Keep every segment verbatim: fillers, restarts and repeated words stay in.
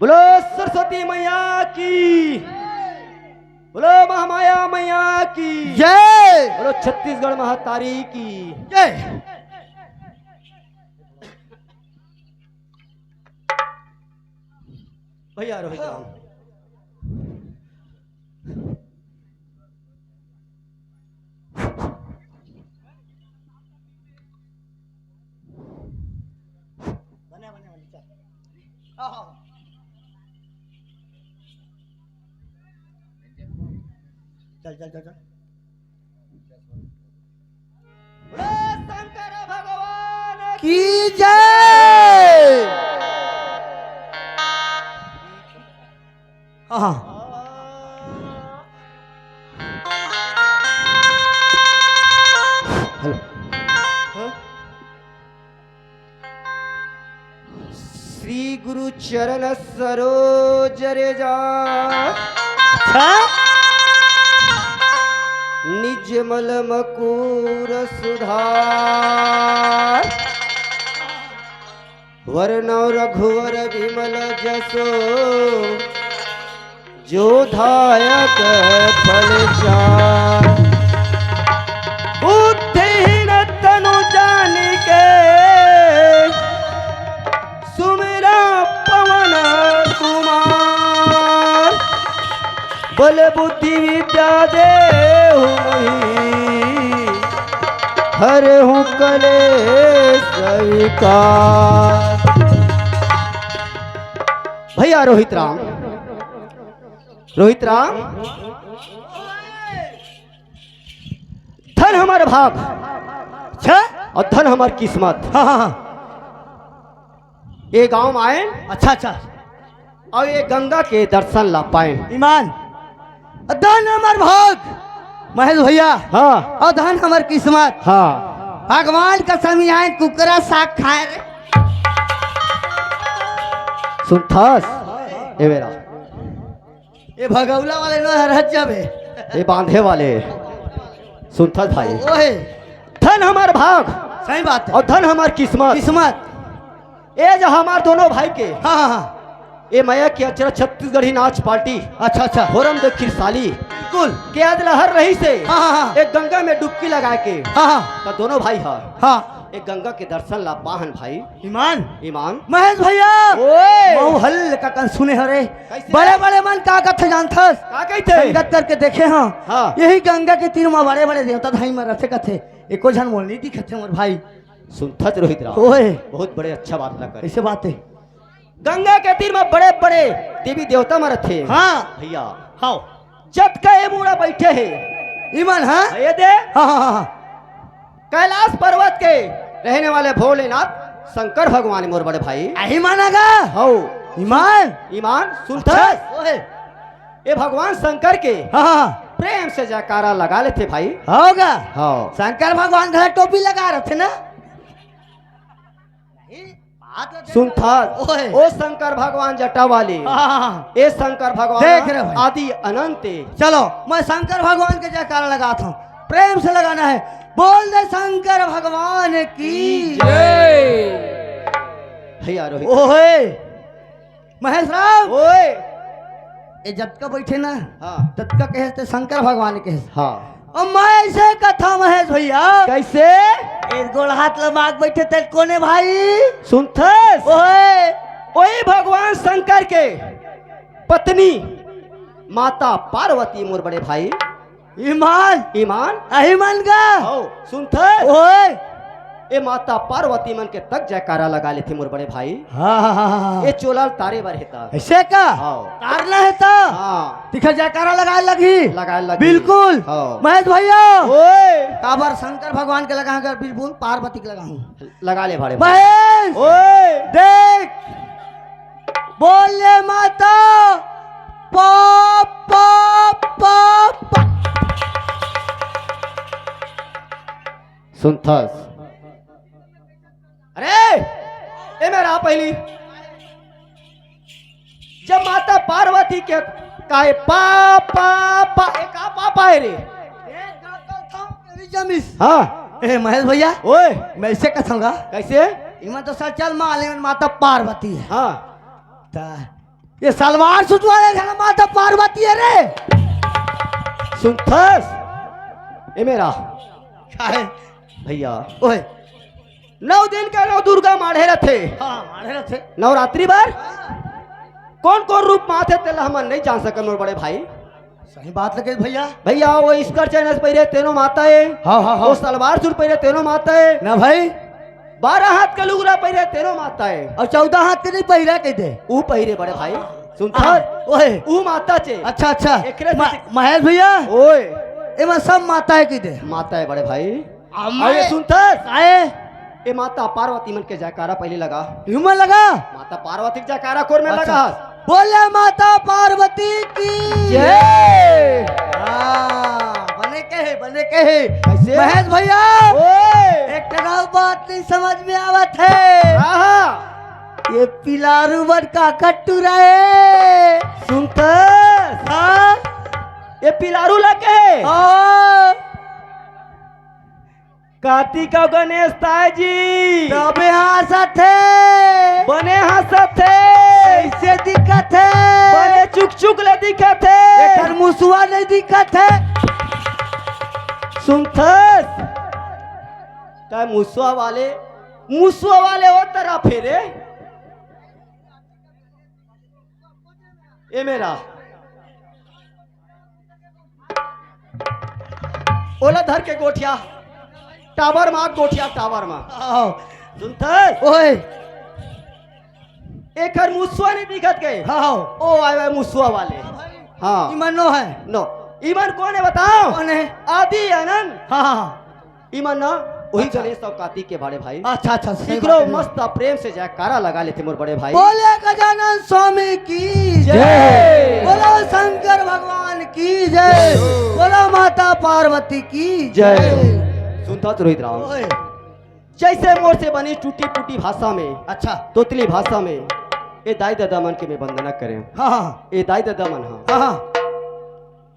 बोलो सरस्वती मैया की, बोलो महामाया मैया की, जय। बोलो छत्तीसगढ़ महतारी की। जय। भैया रोहित राम। बने, बने, बने, चल। हाँ, हाँ, हाँ। चल, चल, चल, चल। बोलो शंकर भगवान की जय। हाँ, हाँ। हेलो। हाँ? श्री गुरु चरण सरोज रेजा। अच्छा? निज मल मकूर सुधार। वरनौ रघुवर विमल जसो जो दायक फल चार। बुद्धिहीन तनु जानिके सुमिरा पवन कुमार। बल बुद्धि विद्या देहु मही हरहु कलेस विकार। भैया रोहित राम, रोहित राम, धन हमर भाग, अच्छा? अउ धन हमर किस्मत। हाँ, हाँ, हाँ। ए गांव म आएन, अच्छा, अच्छा। अउ ए गंगा के दर्शन ला पाएन। ईमान, धन हमर भाग, महेश भैया। हाँ। अउ धन हमर किस्मत। हाँ। भगवान कसम, आएन कुकरा साग खाए रे। सुनथस, ए बेरा ए भगौला वाले न हरत जाबे। ए बांधे वाले। सुनथस भाई। ओए। धन हमर भाग। सही बात हे। अउ धन हमर किस्मत। किस्मत। ए जो हमर दोनों भाई के। हाँ, हाँ, हाँ। ए मया के अचरा छत्तीसगढ़ी नाच पार्टी। अच्छा, अच्छा। फोरम दे खिरसाली। बिल्कुल। के आज लहर रहिसे। हाँ, हाँ, हाँ। ए गंगा में डुबकी लगाए के। हाँ, हाँ। त दोनों भाई ह। हाँ। ए गंगा के दर्शन ला पाहन भाई। ईमान। ईमान। महेश भैया। ओए। महूं हल्का कन सुने हरे। कइसे? बड़े-बड़े मन का कथे जानथस? का कहिथे? संगत करके देखे हंव। हाँ। एही गंगा के तीर म बड़े-बड़े देवता धाई म रथे कथे। एको झन मोला नइ दिखत हे मोर भाई। सुनथस रोहित राम। ओए। बहुत बड़े अच्छा बात ला करे। कइसे बात हे? गंगा के तीर म बड़े-बड़े देवी देवता मन रथे। हाँ। भैया। हाँ। जतका ए मुड़ा बइठे हे। ईमान, हाँ? ए दे। हाँ, हाँ, हाँ, हाँ। कैलाश पर्वत के रहने वाले भोलेनाथ शंकर भगवान मोर बड़े भाई। अही माना गा? हौ। ईमान। ईमान, सुनथस? अच्छा, ओहे। ए भगवान शंकर के हाँ, हाँ, हाँ। प्रेम से जयकारा लगा लेथे भाई। हौ गा? हौ। शंकर भगवान घला टोपी लगा रथे ना? नहीं, बात ल सुनथस? ओए। ओ शंकर भगवान जटा वाले। हाँ, हाँ, हाँ। ए शंकर भगवान देख रहे हो भाई। आदि अनंत हे। चलो, मैं शंकर भगवान के जयकारा लगात हंव। प्रेम से लगाना हे। बोल दे शंकर भगवान की जय। भैया रोहित। ओए। महेश राम। ओए। ए जतका बइठे ना, हाँ। ततका कहेस ते शंकर भगवान कहेस। हाँ। अउ मैं अइसे कथंव महेश भैया। कइसे? ए गोड़ हाथ लमाक बइठे ते कोने भाई? सुनथस? ओए। ओही भगवान शंकर के पत्नी माता पार्वती मोर बड़े भाई। ईमान। ईमान। अही मन गा। हौ, सुनथस? ओए। ए माता पार्वती मन के तक जयकारा लगा लेथे मोर बड़े भाई। हाँ, हाँ, हाँ, हाँ। ए चोला ल तारे बर हे त। अइसे का? हौ। तारना हे त? हाँ। तिखर जयकारा लगाए लगही। लगाए लगही। बिल्कुल। हौ। महेश भैया। ओए। काबर शंकर भगवान के लगाहूं, बिल्कुल पार्वती के लगाहूं। लगा ले भाड़े। महेश। ओए। देख। बोल ले माता। पा, पा, पा, पा। सुनथस? अरे, ए मेरा पहली। जब माता पार्वती के काहे पा, पा, पा, ए का पा पाए रे? जमिस। हाँ। ए महेश भैया। ओए। मैं अइसे कथंव गा। कइसे? इमा तो सर चल माँ, लेकिन माता पार्वती हे। हाँ। त ये सलवार सूट वाले घर माता पार्वती हे रे। सुनथस? ए मेरा। का हे? भैया। ओए। नौ दिन के नौ दुर्गा माढ़े रथे। हाँ, माढ़े रथे। नवरात्रि बर कोन कोन रूप म आथे तेला हमन नइ जान सकन मोर बड़े भाई। सही बात लगे भैया। भैया वो स्कर्ट चैनस पहिरे तेनो माता हे। हाँ, हाँ, हाँ। वो सलवार सूट पहिरे तेनो माता हे। ना भाई। बारह हाथ के लुगरा पहिरे तेनो माता हे। अउ चौदह हाथ के नइ पहिरा कहि दे। ऊ पहिरे बड़े भाई। सुनथस? हाँ, ओए। ऊ माता चे। अच्छा, अच्छा। एकरे म-, से महेश भैया। ओए। एमा सब माता हे कहि दे। माता हे बड़े भाई। अम्मा अरे हे। सुनथस? आए। ए माता पार्वती मन के जयकारा पहिले लगा। यूं में लगा? माता पार्वती के जयकारा कोर में अच्छा। लगा। बोले माता पार्वती की जय। हाँ, बने कहे, बने कहे। कैसे? महेश भैया, ओए। एक ठन अउ बात नइ समझ में आवत हे। हाँ, हाँ। ये पिलारू मन का कट्टू रहे। सुनथस? हाँ? ये पिलारू ला कहे? हाँ। कार्तिक अउ गणेश ताय जी। तबे हाँसत हे। बने हाँसत हे। कइसे दिखत हे? बने चुक चुक ले दिखत हे। एकर मुसवा नइ दिखत हे। सुनथस? तैं मुसवा वाले, मुसवा वाले ओ तरफ हे रे। ए मेरा। ओला धर के गोठिया, टावर मा गोठिया, टावर मा। आओ। सुनथस? ओए। एकर मुसवा नइ दिखत हे। हाँ। ओ आय, आय मुसवा वाले। हाँ। इमन नो हे। नो। इमन कोन हे बताओ? कोन हे? आदि अनंत। हाँ, हाँ, हाँ। इमन ना, वही अच्छा। गणेश अउ कार्तिक के बड़े भाई। अच्छा, अच्छा, सही इकरो बात हे। मस्त प्रेम से जयकारा लगा लेथे मोर बड़े भाई। बोले गजानन स्वामी की जय। बोलो शंकर भगवान की जय। बोलो माता पार्वती की जय। सुनथस रोहित राम? ओए। जइसे मोर से बनी टूटी फूटी भाषा में, अच्छा। तोतली भाषा में, ए दाई ददा मन के मैं वंदना करेंव। हाँ, हाँ। ए दाई ददा मन हा। हाँ, हाँ।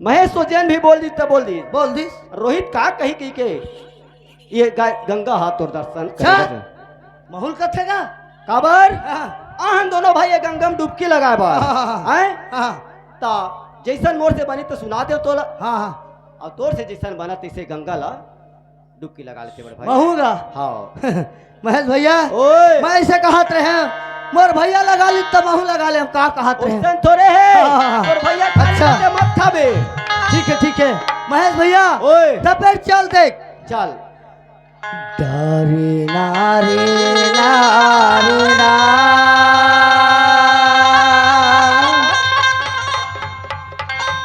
महेश तो जेन भी बोल दिस त बोल दिस। बोल दिस। रोहित का कही कहिके ये गा-, गंगा हा तोर दर्शन अच्छा। करे बर। महूं ल कथे गा? काबर? हाँ। आहन दोनों भाई ये गंगा में डुबकी लगाय बर। हाँ, हाँ, हाँ। हैं? हाँ। त जइसन मोर से बनी त सुना देंव तोला। हाँ, हाँ। अउ तोर से जइसन बनय तइसे गंगा ला डुबकी लगा लेते बड़े भाई। महूं गा। हाँ। महेश भैया, ओए। मैं अइसे कहत रहेंव, मोर भैया लगा लिस त महूं लगा लेंव, का कहत रहेंव? ओइसन थोरे हे। हाँ, हाँ, हाँ। मोर भैया खाली अच्छा। हाथे मत खाबे। ठीक हे, ठीक हे। महेश भैया, ओए। त फेर चल देख। चल। डरे ना रे ना रे ना।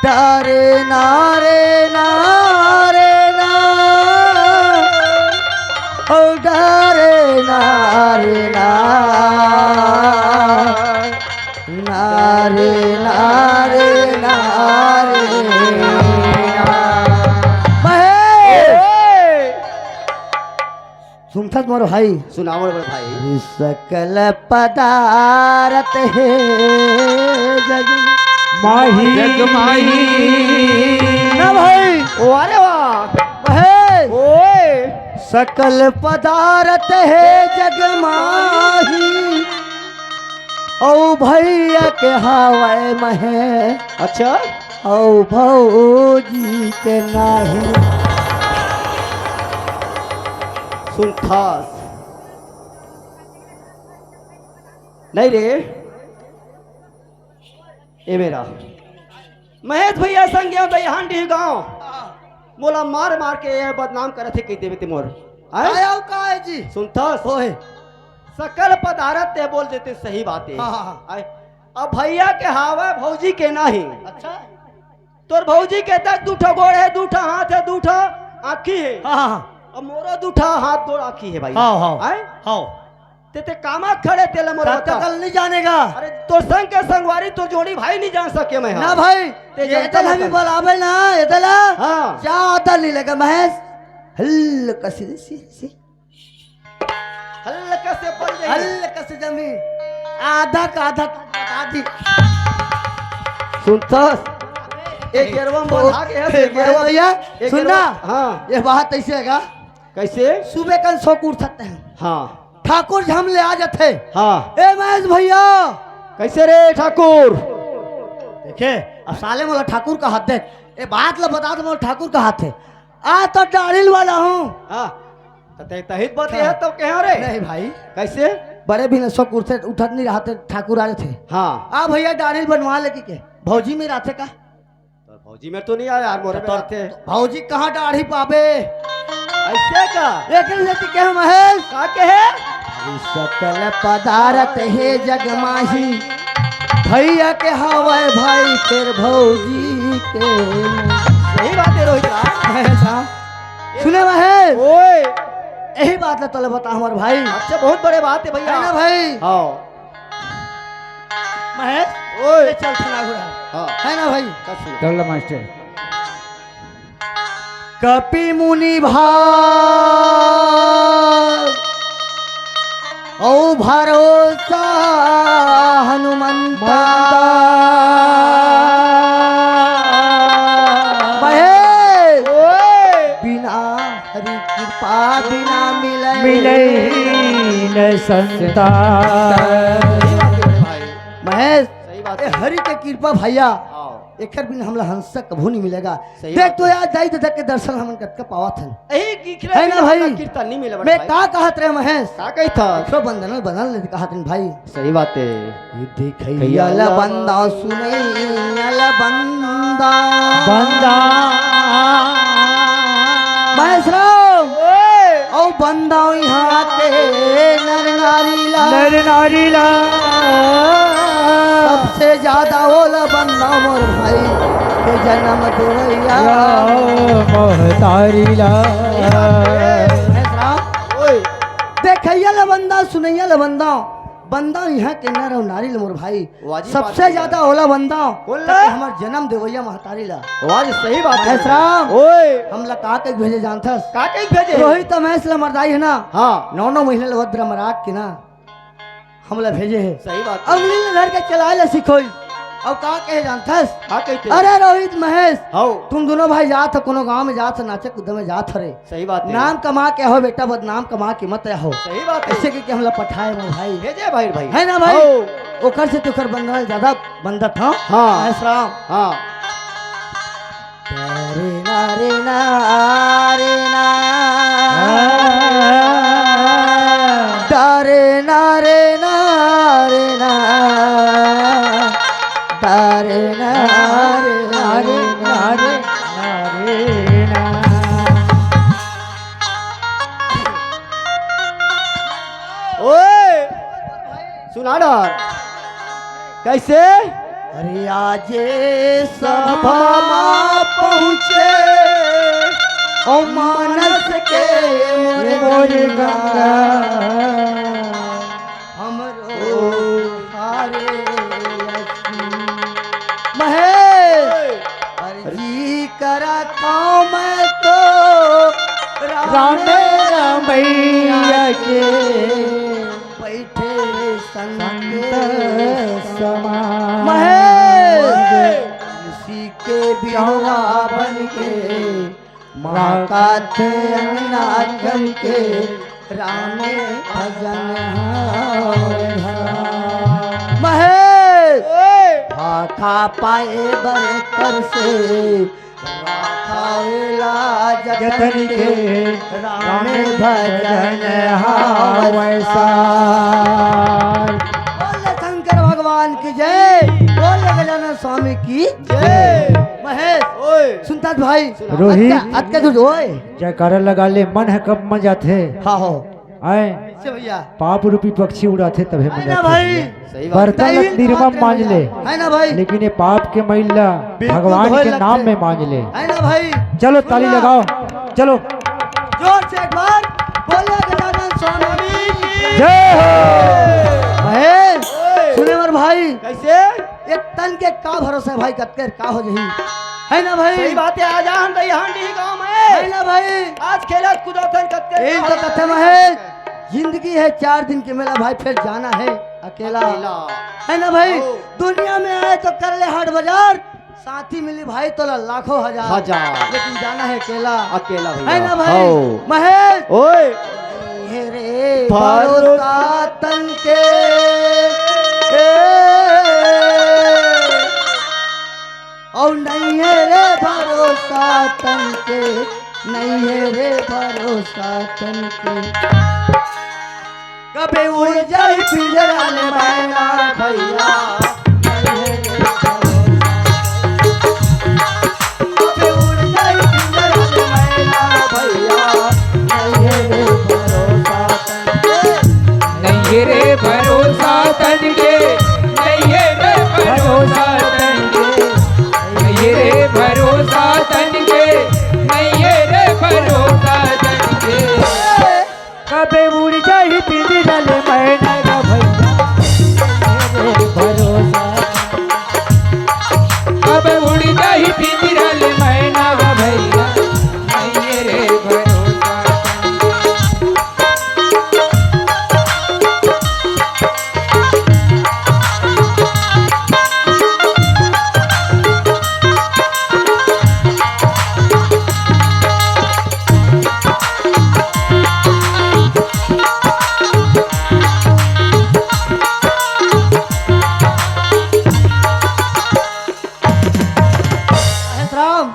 डरे ना रे ना रे ना, ओ डरे ना रे ना, ना रे ना रे ना रे ना। महेश! सुनथस मोर भाई? सुनाओ मोर भाई। सकल पदारथ हे जग माही। जग माही। ना भाई। ओ, अरे वाह। भाई। ओए। सकल पदारथ हे जग माही। अउ भैया के हावय महेश। अच्छा। अउ भौजी के नाही। सुनथस? नहीं रे, ए मेरा महेश भैया संग गेंव दईहान डीह गांव, मोला मार मार के ये बदनाम करत हे कहि देबे ते मोर। आय? आय, अउ का हे जी? सुनथस? ओए। सकल पदारथ ते बोल देते, सही बात हे। हाँ, हाँ, हाँ। आय? अब भैया के हावय, भौजी के नाही। अच्छा। तोर भौजी के तक दू ठो गोड़ हे, दू ठो हाथ हे, दू ठो आँखी हे। हाँ, हाँ, हाँ। अब मोरो दू ठो हाथ, गोड़, आँखी हे भाई। हाँ, हाँ। आय? हाँ। ते, ते कामा खड़े तेला मोर तब बता। तक नहीं जानेगा। अरे तोर संग के संगवारी, तोर जोड़ी भाई नहीं जान सके मैं, ना हाँ। भाई, ते ये जनता इधर हमें मतलब। बुलावे ना, इधर ला। हाँ। ज्यादा नहीं लगा महेश, हल्का सी, सी, सी। हल्का से बन जाइए। हल्का से जमी, आधा का आधा बता दी। सुनथस? एक गेरवा में बंधा के है, ए, एक गेरवा, भैया, एक सुन गेरवा, ना। हाँ। ये बात अइसे हे का? कइसे? सुबह कन सो के उठत हे। हाँ। ठाकुर जी हमन ले आ जाथे। हाँ। ए महेश भैया, कइसे रे ठाकुर? देखे, अब साले मोला ठाकुर कहत हे। ए बात ला बता दे, मोला ठाकुर कहत हे। आ तो दाढ़ी ल बनाहूं। हाँ, त ते तहित बात हाँ। यह तो कहे रे। नहीं भाई। कइसे? बड़े भी नसो कुर्से उठत नहीं रहते, ठाकुर आ जाथे। हाँ। आ भइया दाढ़ी ल बनवा ले कि के? भौजी में रहथे का? तो भौजी में तो नहीं आया यार, मोरे तो में रहथे। भौजी कहाँ दाढ़ी पाबे? अइसे का? लेकिन यदि कहे महेश। का कहे? सकल पदार्थ हे जग माही, भइया के हवय भाई फेर भौजी के। सही बात हे रोहित राम। महेश राम। सुने महेश। ओए। यही बात ला तोला बता हमर भाई। अच्छा, बहुत बड़े बात हे भइया। है ना भाई? हाँ। महेश, ओए। ले चल थाना घुरा। हाँ। है ना भाई? चल सुन। चल मास्टर। कपि मुनि भाग अउ भरोसा हनुमंता। महेश, ओए। बिना हरि कृपा बिना मिलय मिलय ही न संता। सही बात हे भाई। महेश, सही बात ए हे। हरि के कृपा भइया, हाँ। एकर बिन हमला हंसा कभू नहीं मिलेगा। सही देख बात तो हे। यार, दाई ददा के दर्शन हमन कतका पावत हन। यही दिख रहा है ना भाई? कीर्तन नहीं मिले मैं भाई। का कहत रहे महेश? का कही था? तो बंधन में बंधन ले कहत हन भाई। सही बात हे। ये देखैया ला बंदा, सुनैया ला बंदा। बंदा। महेश राम। ओए। अउ बंदा यहाँ के नर नारी ला। नर नारी ला। सबसे ज्यादा ओला बंदा मोर भाई के जन्म देवैया। या महतारी ला। महेश राम। ओए। देखैया ला बंदा, सुनैया ला बंदा। बंदा यहाँ के नर अउ नारी ल मोर भाई। वाजिब बात सबसे हे ज्यादा यार। ओला बंदा। कौन ला? ताकि हमर जन्म देवैया महतारी ला। वाह जी, सही बात हे। महेश राम। ओए। हमला का कहि भेजे जानथस? का कहि भेजे? रोहित महेश ला मरदाई हे ना। हाँ। नौ नौ महीना ले वद्र मराक के ना। हमला भेजे हे। सही बात हे। अंगुली ल धर के चलाए ला सिखोई। अउ का कहे जानथस? का कहिथे? अरे रोहित महेश। हाँ। तुम दोनों भाई जात हो, कोनो गांव में जात हो, नाचे कूदे में जात हो रे। सही बात हे। नाम कमा के हो बेटा, बदनाम कमा के मत हो। सही बात हे। अइसे कहिके हमला पठाए मोर भाई। भेजे भाई, भाई। है ना भाई? हो। ओकर से तोकर बंधन ज्यादा बंधत हो। हाँ। महेश राम। हाँ। रे ना, रे ना, रे ना। रे ना, रे ना, रे ना। रे ना, रे ना, रे ना, रे ना। ओए, सुना डर। कइसे? अरे आजे सभा मा पहुँचे, ओ मानस के मोर मोर गंगा। गंगा। हमरो हारे लक्ष्मी। महेश। अर्जी करत हौं मैं तो राम राम रमैया के। बइठे संत संत समान। महेश। तुलसी के बिरवा बन के, माँ का थे अंगना चल के, राम भजन हवे। महेश। ओए। भाखा पाए बर कर से राखावेला जतन जतन के, के राम राम भजन भजन हवे हवे सार। सार। बोल शंकर भगवान की जय, बोल गजानन स्वामी की जय। महेश, ओए। सुनता भाई। रोहित। अतका, अतका दूर, ओए। जयकारा लगा ले, मन ह कब म जाथे। हाँ हो। आए। कइसे भइया? पाप रूपी पक्षी उड़ाथे तभे है मन ना जाथे भाई? भइया। सही बात। बर्तन ला निरमा मांज ले। है ना भाई? लेकिन ये पाप के मैल ला बिल्कुल भगवान धोए के नाम लगथे। में मांज ले। है ना भाई? चलो ताली लगाओ। चलो। जोर से एक बार बोलो गजानन स्वामी की जय हो। महेश, ओए। सुने मोर भाई। कइसे? ये तन के का भरोसा हे भाई, कतके का हो जही, है ना भाई? सही बात हे, आज हम तो यहाँ नहीं गाँव में। है ना भाई? आज खेलत कूदत हन, कतके यही का तो हो कथे जही। महेश, जिंदगी हे चार दिन के मेला भाई, फेर जाना हे अकेला। अकेला। है ना भाई? ओ। दुनिया में आए तो कर ले हाट बाजार, साथी मिली भाई तोला लाखों हजार। हजार। लेकिन जाना हे अकेला। अकेला भइया। है ना भाई? हो। महेश। ओए। हे रे भरोसा भरोसा तन के, ए, तन के, नइये रे भरोसा तन के। कबे उड़ जाही पिंजरा ले मैना भइया, नइये रे भरोसा। कबे उड़ जाही पिंजरा ले मैना भइया, नइये रे भरोसा तन के। नइये रे भरोसा तन के, नइये रे भरोसा तन के, नइये रे भरोसा तन के, नइये रे भरोसा तन के। कबे उड़ जाही पिंजरा ले मैना गा भइया, नइये रे भरोसा। कबे उड़ जाही पिंजरा ले मैना गा भइया, नइये रे भरोसा। महेश राम,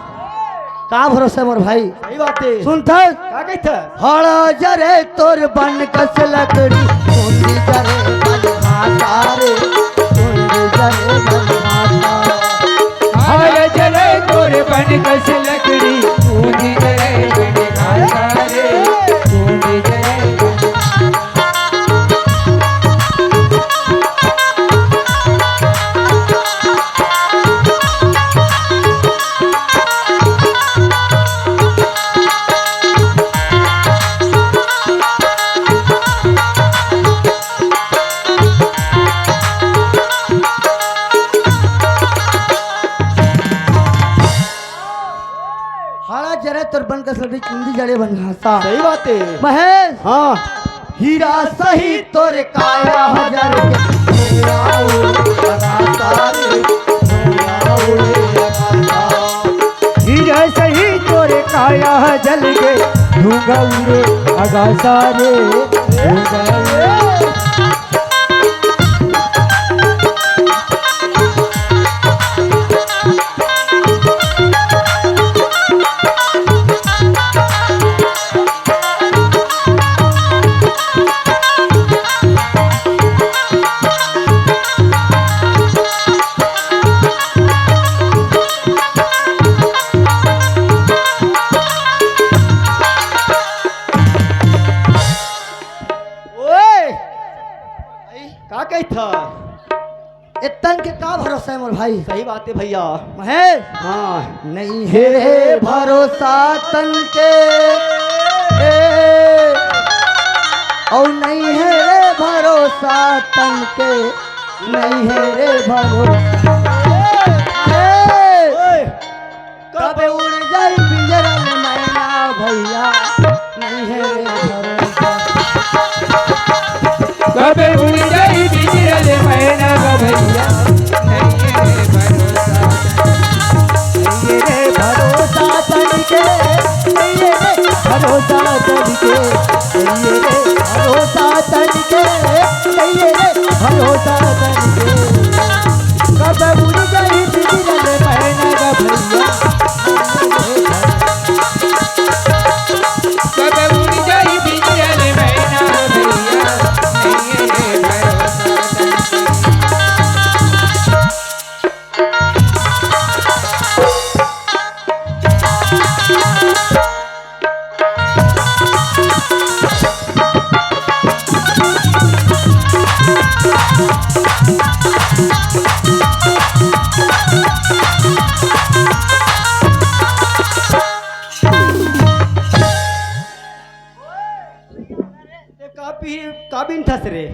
का भरोसा हे मोर भाई? सही बात हे। सुनथस? का कहिथस? हड़ा जरे तोर बन कस लकड़ी, कुंदी जरे बन भाता रे, कुंदी जरे बन भाता। हड़ा जरे तोर बन कस लकड़ी, कुंदी जरे बन भाता रे, कुंदी जरे बन हाड़ा जरे तोर बन कस लकड़ी, चुंदी जरे बन घासा। सही बात हे। महेश। हाँ। हीरा सही तोर काया हजार के, हीरा उड़े आकाशा रे, हीरा उड़े आकाशा। हीरा सही तोर काया जल के, धुआं उड़े आकाशा रे, धुआं उड़े। ओए, का कहिथस? ए तन के का भरोसा हे मोर भाई? सही बात हे भइया। महेश। हाँ। नइये रे भरोसा तन के, ए, अउ नइये रे भरोसा तन के, नइये रे भरोसा। ए, ओए। कबे उड़ जाही पिंजरा ले मैना भइया, नइये रे भरोसा। कबे उड़ जाही पिंजरा ले मैना भइया, नइये रे भरोसा। नइये रे भरोसा तन के, नइये रे भरोसा तन के, नइये रे भरोसा तन के, नइये रे भरोसा तन के। कब उड़ जाही पिंजरा ले मैना गा भइया। कब उड़ जाही पिंजरा ले मैना गा भइया। नइये रे भरोसा तन के। ए, का पी-, का बिनथस रे?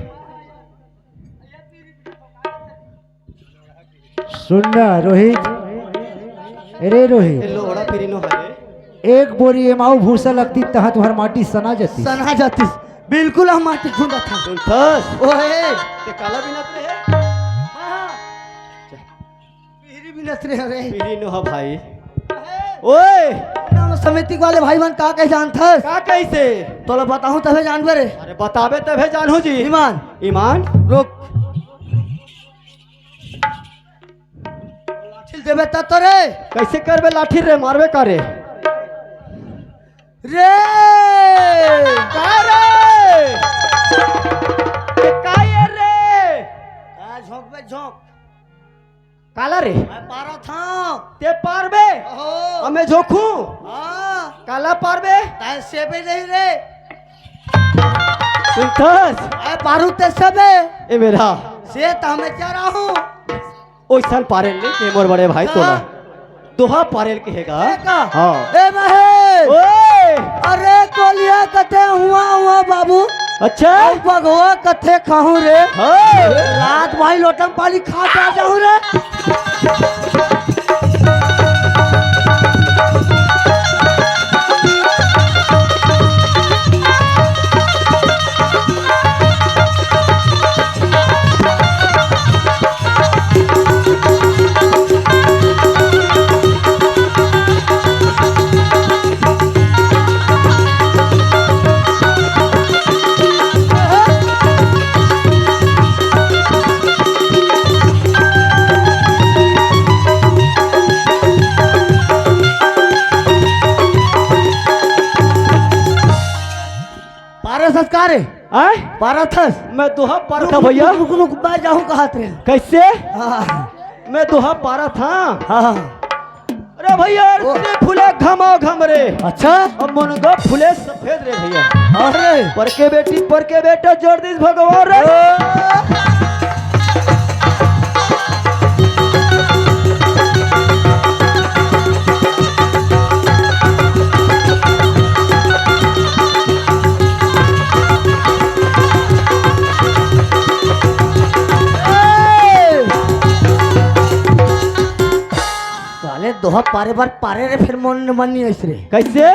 सुन ना रोहित, अरे रोहित, ए, लोहड़ा पीरी नो हरे। एक बोरी एमाऊ भूसा लगती, तहाँ तुँहर माटी सना जातिस। सना जातिस, बिल्कुल हम माटी खुंदत हन। सुनथस? ओए। ते काला बिनत रहे? हाँ। पीरी बिनत रहे रे। पीरी नो ह भाई। ओए। नाम समिति वाले भाई मन का कहे जानथस? का कहिसे? तोला बताहूँ तभे जानबे रे। अरे बताबे तभे जानहूँ जी। ईमान। ईमान। रोक। लाठी देबे त तो रे। कइसे करबे लाठी रे, मारबे का रे? रे, का रे? ए, का ये रे? का झोंक बे झोंक? काला रे? मैं पारा था। ते पार बे? ओहो। अमे झोंकू? हाँ। काला पार बे? तैं सेबे नहीं रे। सुनथस? मैं पारू ते सेबे। ए मेरा। से त हमें क्या रहूं? ओइसन पारेल नहीं के मोर बड़े भाई तोला। हाँ। दोहा पारेल के हेगा। हे का? हाँ। ए महेश! ओए! अरे कोलिया कथे हुआ हुआ बाबू। अच्छा? अउ बघवा कथे खाहूं रे। हाँ। रात भाई लोटम पानी खा के आ जाहूं रे। पारस हस का रे? आय? पारस हस? मैं दोहा पारत हंव भैया। रुक, रुक, रुक, मैं जाहूं कहात रे। कैसे? हाँ। मैं दोहा पारत हंव। हाँ। अरे भैया, ओ। अरसी फूले घमा घम रे। अच्छा? अउ मुनगा फूले सफेद रे भैया। अरे। पर के बेटी, पर के बेटा जोर दिस भगवान रे। ओ। साले दोहा पारे बर पारे रे, फेर मन, मन नहीं आइस रे। कैसे?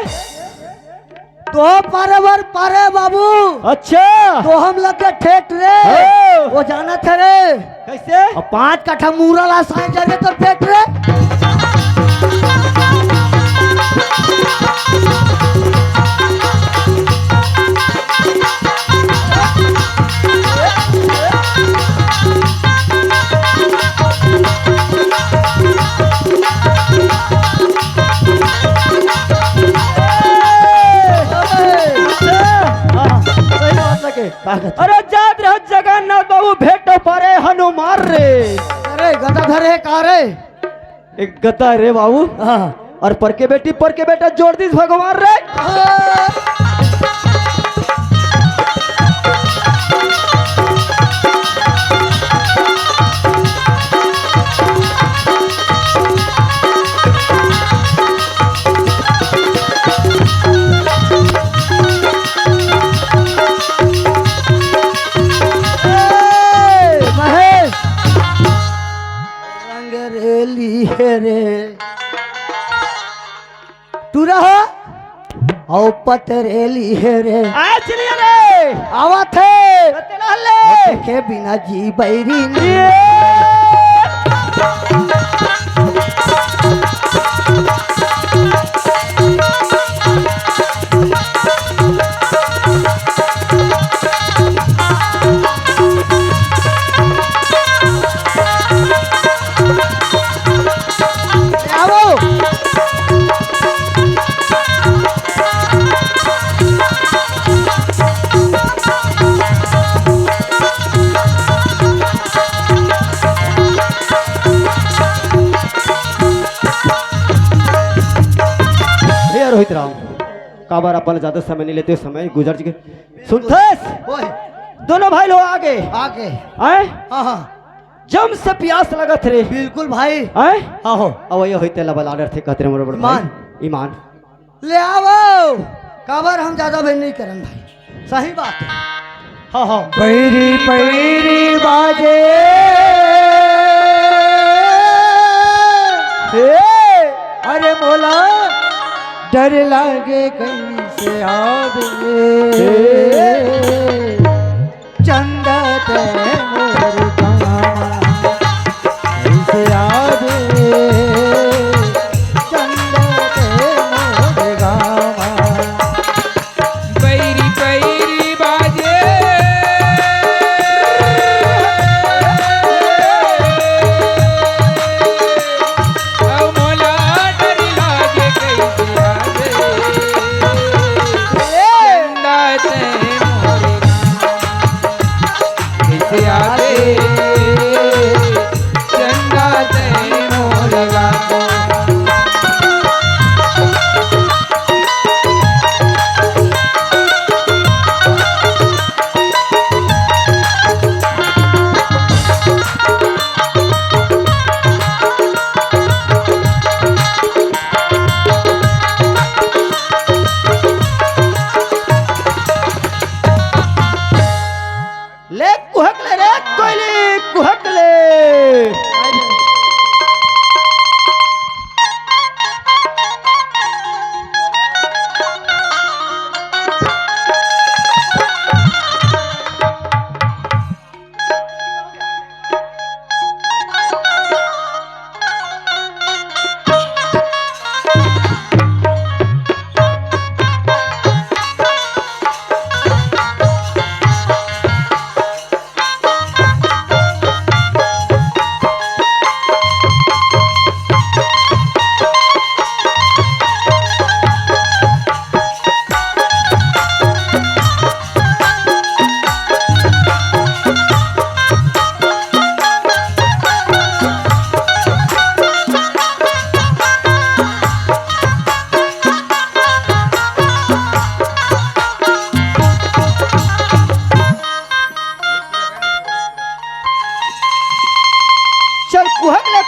दोहा पारे बर पारे बाबू। अच्छा। दोहा म लगे ठेठ रे। हाँ। वो जानथे रे। कैसे? अउ पांच कट्ठा मूरा ला साए जरे तो पेट रे। हाँ, सही बात लगे। का कहत? अरे जात रहो जगन्नाथ बाबू, भेंट पारे हनुमान रे। अरे गदा धरे का रे? एक गदा रे बाबू। हाँ। अउ पर के बेटी, पर के बेटा जोर दिस भगवान रे। हाँ। ए, महेश। रंग रेली हे रे। टूरा हो? अउ पतरेली हे रे। आ चलिए रे। आवत हे। बतला ले। देखे बिना जी बैरी नी। ये। आओ। भैया रोहित राम, काबर अपन ज्यादा समय नहीं लेते, समय गुजर चुके। सुनथस? ओए। दोनों भाई लोग आगे। आगे। आए? हाँ, हाँ। जम से प्यास लगत रे। बिल्कुल भाई। आए? हाँ हो। अब ये होते ला बलाडर थे कहते रे मोर बड़ भाई। ईमान। ईमान। ले आवो। काबर हम ज्यादा बेर नहीं करन भाई। सही बात हे। हाँ, हाँ। पैरी पैरी बाजे। हे। अरे मोला डर लागे कइसे आवे। हे। चंदा ते मोर गामा, कइसे आवे, चंदा ते मोर गामा। बैरी बैरी बाजे। अउ मोला डर लागे कइसे आवे।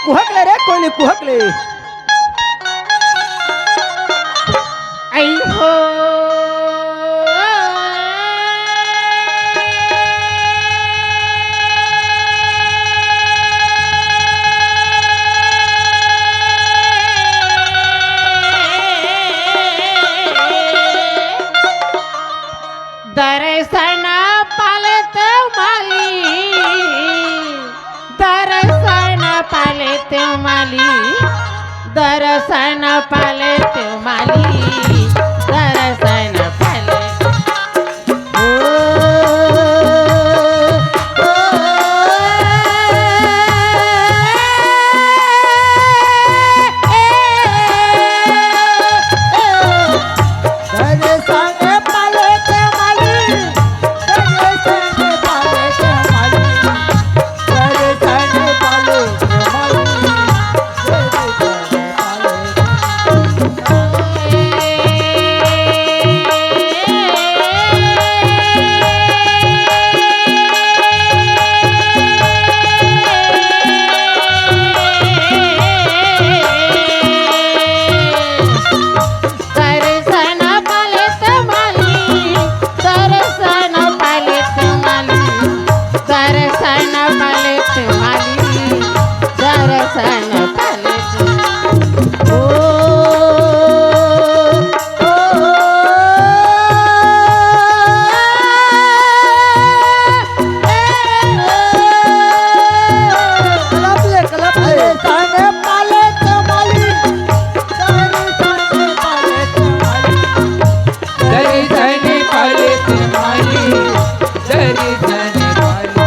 कुहक ले रे कोयली, कुहक ले। आई हो। दर्शन पालत माली, दर्शन पालत माली, दर्शन पालत माली, दर्शन पालत। ओ, ओ, दर्शन पालत माली, दर्शन पालत माली, दर्शन पालत माली, दर्शन पालत। दर्शन पालत माली, दर्शन पालत माली, दर्शन पालत माली, दर्शन पालत। ओ, ओ, ओ, कलप ले, कलप ले। दर्शन पालत माली, दर्शन पालत माली। दर्शन पालत माली, दर्शन पालत।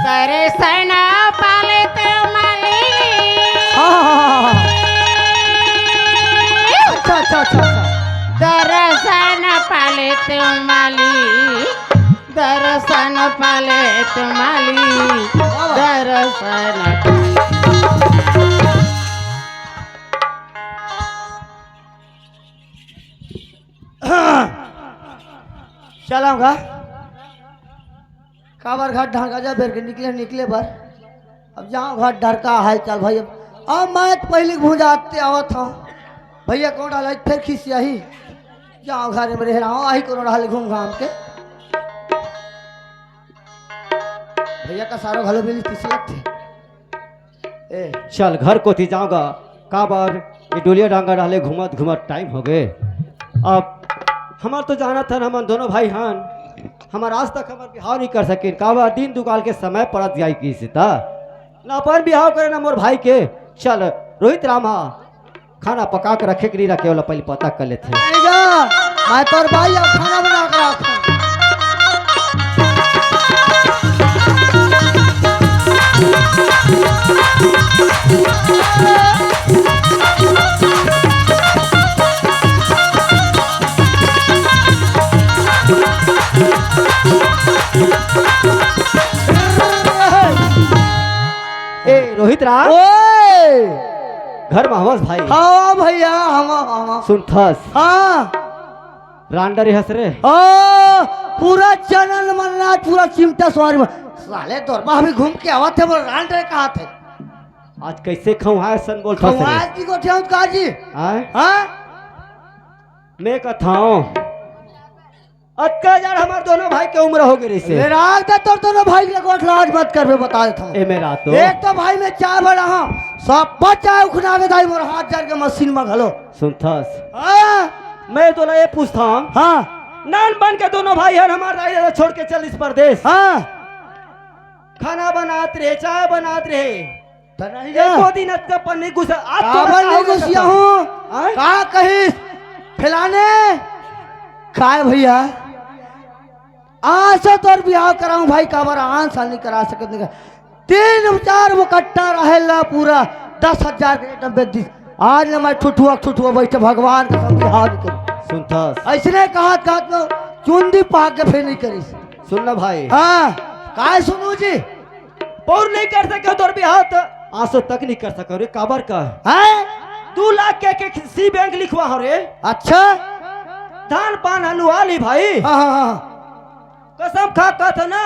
दर्शन पालत माली। हाँ, हाँ, हाँ, हाँ। अच्छा, अच्छा, अच्छा, अच्छा। दर्शन पालत माली, दर्शन पालत माली, वाह, वाह। दर्शन। चलाऊंगा। काबर घर ढांका जा बेर के निकले, निकले बर। अब जाओ घर डर का हाल चाल भाई। अब, अब मैं तो पहले भुंजाते आवत हूँ। भैया कौन डाला फिर खिसियाही। जाओ घर में रह रहा हूँ, आही कोनो रहल घूम घाम के। भैया का सारो घलो मिली तीस लाख थे। ए, चल घर कोती जाओगा, काबर ये डोलिया डांगा डाले घूमत घूमत टाइम हो गए। अब हमार तो जानत हन, हमन दोनों भाई हन, हमार आज तक हमार बिहाव नहीं कर सके, काबर दिन दुकाल के समय पड़त जाई की सीता, ना अपन बिहाव करे ना मोर भाई के। चल रोहित राम हा, खाना पका के रखे के नहीं रखे वाला पहले पता कर लेथे। आएगा, मैं तोर भाई अब खाना बना के रख। ए, रोहित राम। ओए! घर में हवस भाई? हाँ भैया, हम, हम। सुनथस? हाँ। रांडर हस रे। ओ, पूरा चनन मन रात, पूरा चिमटा सवारी में। साले तोर बा अभी घूम के आवत हे, बोल रांडर कहा थे। आज कैसे खौहाए सन बोलथस रे? खौहाए की गोठिया उतका जी। आय? हाँ? मैं कथाऊं। अतका जाड़ हमार दोनों भाई के उम्र हो गई से। मेरा आग दे तोर दोनों भाई के गोठ लाज मत करबे, बता देता हूँ। ए मेरा तो। एक तो भाई मैं चाय बना हूँ, सब बच्चा उखना के दाई मोर हाथ जर के मशीन में घलो। सुनथस? हाँ। मैं तोला ये पूछता हूँ। हाँ। नान बन के दोनों भाई हन हमार दाई दादा छोड़ के चलिस परदेस। हाँ। खाना बनात रहे, चाय बनात रहे। त नहीं जा। एको दिन अतका पन नहीं गुस्सा, आज तोला काबर का नहीं हो गया गुस्सिया कथा? हूँ? हाँ? का कहिस? फलाने? काय भैया? आज से तोर बिहाव कराऊं भाई, काबर आन साल नहीं करा सकत नहीं। तीन चार वो कट्टा रहेला पूरा दस हजार के एकदम बेच दिस। आज ले मैं ठुठुआ ठुठुआ बैठे भगवान के संग बिहाव नहीं करूं। सुनथस? ऐसने कहत कहत में चुंदी पाक के फेर नहीं करिस। सुन ना भाई। हाँ, काय सुनू जी? पौर नहीं कर सके तोर बिहाव तो आसो तक नहीं कर सके रे, काबर का? हैं? दू लाख के, के सी बैंक लिखवा हो रे। अच्छा। धान पान हनुआ ली भाई। हाँ, हाँ, हाँ। कसम खा कहत ना,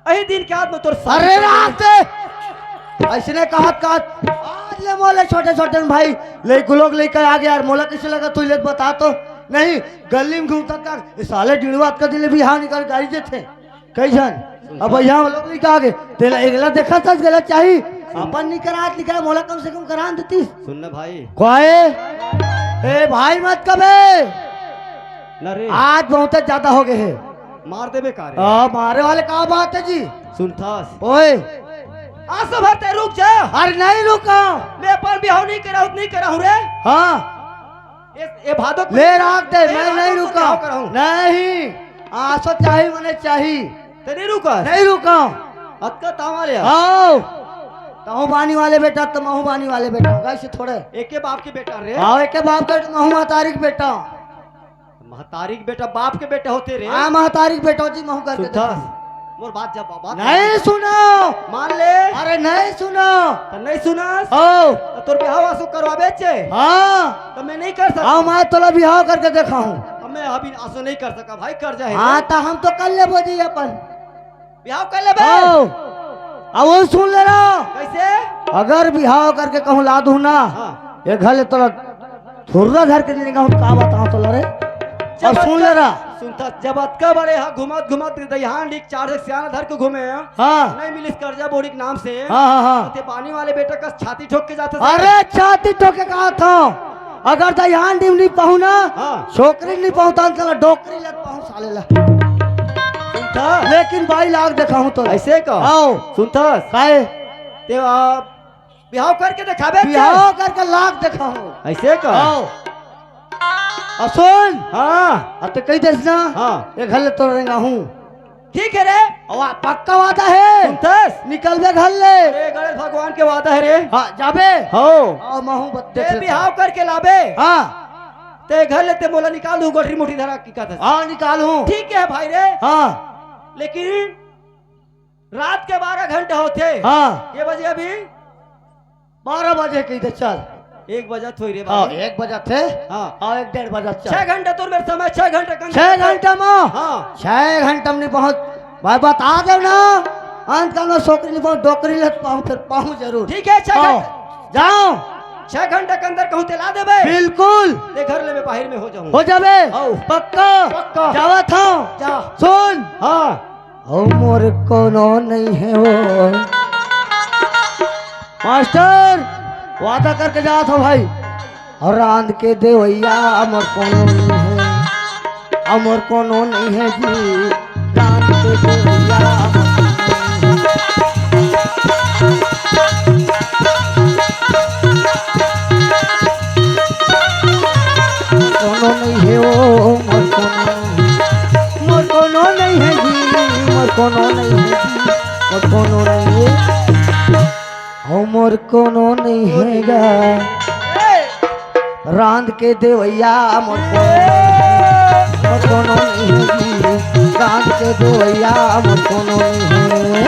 अही दिन के आदमी तोर शादी अरे कर रात दे। अइसने कहत कहत आज ले मोला छोटे छोटे भाई लइका लोग लइका आ गया यार। मोला कइसे लगा तू ले बता तो। नहीं, गली में घूमता का ये साले डिड़वा का दिले बिहाव निकल गाड़ी देथे। कई झन अब यहाँ लोग लइका आ गए। तेला एकला देखा था गलत चाही। अपन नहीं करा निकला मोला कम से कम करा देती। सुन ना भाई। कोई ए भाई मत कबे। ना रे। आज बहुत ज्यादा हो गए है। मार देबे का रे? आ, मारे वाले का बात है जी? सुनथस। ओए। आसो भर ते रुक जा। अरे नहीं रुका। मैं अपन बिहाव नहीं करा हूँ, नहीं करा हूँ रे। हाँ। ए, ए भादो ले राख दे, ए मैं भादो नहीं को रुका। बिहाव करा हूँ। नहीं। आसो चाही मने चाही। ते नहीं रुका। नहीं रुका। अतका तावा ले। आओ। तहु बानी वाले बेटा, तमहु बानी वाले बेटा। कैसे थोड़े। एके बाप के बेटा रे। आओ, एके बाप के, तमहु महतारी के बेटा। महतारी के बेटा, बाप के बेटा होते रे। हाँ, महतारी के बेटा जी, महू करके सुनथस? देखो। मोर बात जब बात नहीं सुनो। मान ले। अरे नहीं सुनो। तो नहीं सुनस? ओ। तो तोर बिहाव आसो करवाबे चे? हाँ। तो मैं नहीं कर सकता। आओ, मैं तोला बिहाव करके देखा हूँ। अब मैं अभी आसो नहीं कर सका भाई, कर जाए हाँ, रे। तो हम तो कर लेबो जी अपन। बिहाव कर लेबे। ओ। अब वो सुन ले रहा। कैसे? अगर बिहाव करके कहूँ ला दूँ ना, हाँ। ये घर ले तोला थुर्रा धर के देने का हम का बताऊं तो लरे। और सुन ले रहा। सुनता जब अतका बड़े हा घुमत घुमत दहियान डीक चार से सियाना धर के घूमे हैं। हाँ। नहीं मिलिस कर्जा बोड़ी के नाम से। हाँ, हाँ, हाँ। ते बानी वाले बेटा का छाती ठोक के जाता था। अरे छाती ठोक के कहा था, अगर दहियान डीम नहीं पाहू ना, हाँ। छोकरी नहीं पाहू ता चला डोकरी लत पाहू साले ला। सुनता। लेकिन बाई लाख देखा हूँ तो। ऐसे का? आओ। सुनता। काहे? ते आप बिहाव करके देखाबे ते। बिहाव करके लाख देखाहूं। ऐसे का? आओ। और सुन। हाँ। अब तो कही देस ना। हाँ। ये घर ले तो रहेगा हूँ। ठीक है रे। और वा-, पक्का वादा है। सुनतस? निकलबे घर ले। अरे गणेश भगवान के वादा है रे। हाँ, जाबे। हो। और महू बत-, देख ए लेता। बिहाव करके लाबे। हाँ। ते घर ले ते मोला निकाल दू, गोठरी मोठी धरा की कहत हस। हाँ, निकाल हूँ। ठीक है भाई रे। हाँ। लेकिन रात के बारह घंटा होथे। हाँ। के बजे अभी? बारह बजे कही दे, चल। एक बजा थोई रे हाँ, बाबू। एक बजा थे। हाँ। हाँ, एक डेढ़ बजा चल। छह घंटा तोर मेर समय, छह घंटा के अंदर छह घंटा में? हाँ। छह घंटा में नहीं पहुँच, भाई बता दे ना। अंत काल में छोकरी नहीं पहुँच, डोकरी ले पाऊँ, फिर पाऊँ जरूर। ठीक है, छह हाँ। घंटा। जाओ। छह घंटा के अंदर कहूँ ते ला देबे। बिल्कुल। ते घर ले मैं बाहर में हो जाऊँ। हो जाबे। आओ। पक्का। पक्का। जावत हूँ। जा। सुन। हाँ। अउ मोर कोनो नइ हे ओ। मास्टर, वादा करके जात हो भाई। अउ रांध के देवइया मोर कोनो नइ हे, अउ मोर कोनो नइ हे जी। रांध के देवइया मोर कोनो नइ हे। कोनो नइ हे ओ, मोर कोनो नइ हे। मोर कोनो नइ हे जी, मोर कोनो नइ हे जी, मोर कोनो नइ हे। ओ मोर कोनो नइ हे गा। रांध के देवइया मोर कोनो नइ हे, मोर कोनो नइ हे जी। रांध के देवइया मोर कोनो नइ हे।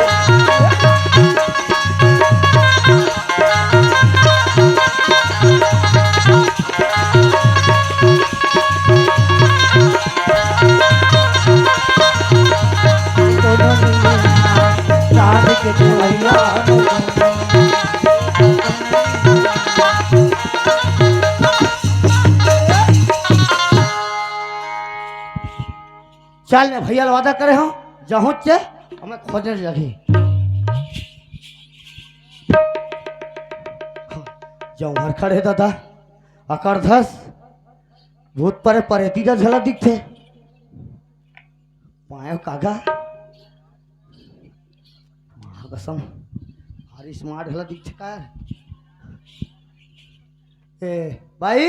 चल ने भैया ल वादा करे हो, जहूँ चे हमें खोजे लगही। जौहर खड़े दादा, अकरधस, भूत परे परेती ला झलक दिखथे। पायो कागा, माँ कसम, भारी smart घला दिखथे का यार। ए, भाई?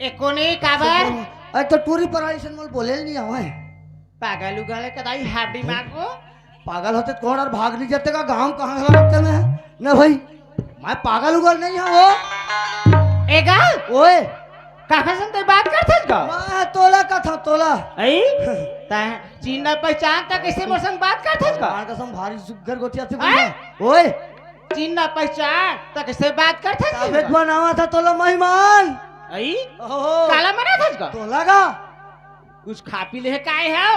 ए, कोने काबर? अरे तो टूरी पर आई सन मोल बोले नहीं आवे। पागल उगल है कदाई हाडी मागो। पागल होते तो कौन और भाग नहीं जाते का गांव कहाँ घला रखते में? ना भाई, मैं पागल उगल नहीं हूँ वो। एगा? ओए। काका सन ते बात करथस का? मैं तोला का था, तोला। आई? ता चीन ना पहचान ता कैसे मोर संग बात करथस का? मार कसम भारी सुग्घर गोतिया से आय? बोला। ओए। चीन ना पहचान ता कैसे बात करथस का? तबीयत बनावा था तोला मेहमान। आई? ओहो। काला मना थस का? तोला का? कुछ खा पी ले काय है?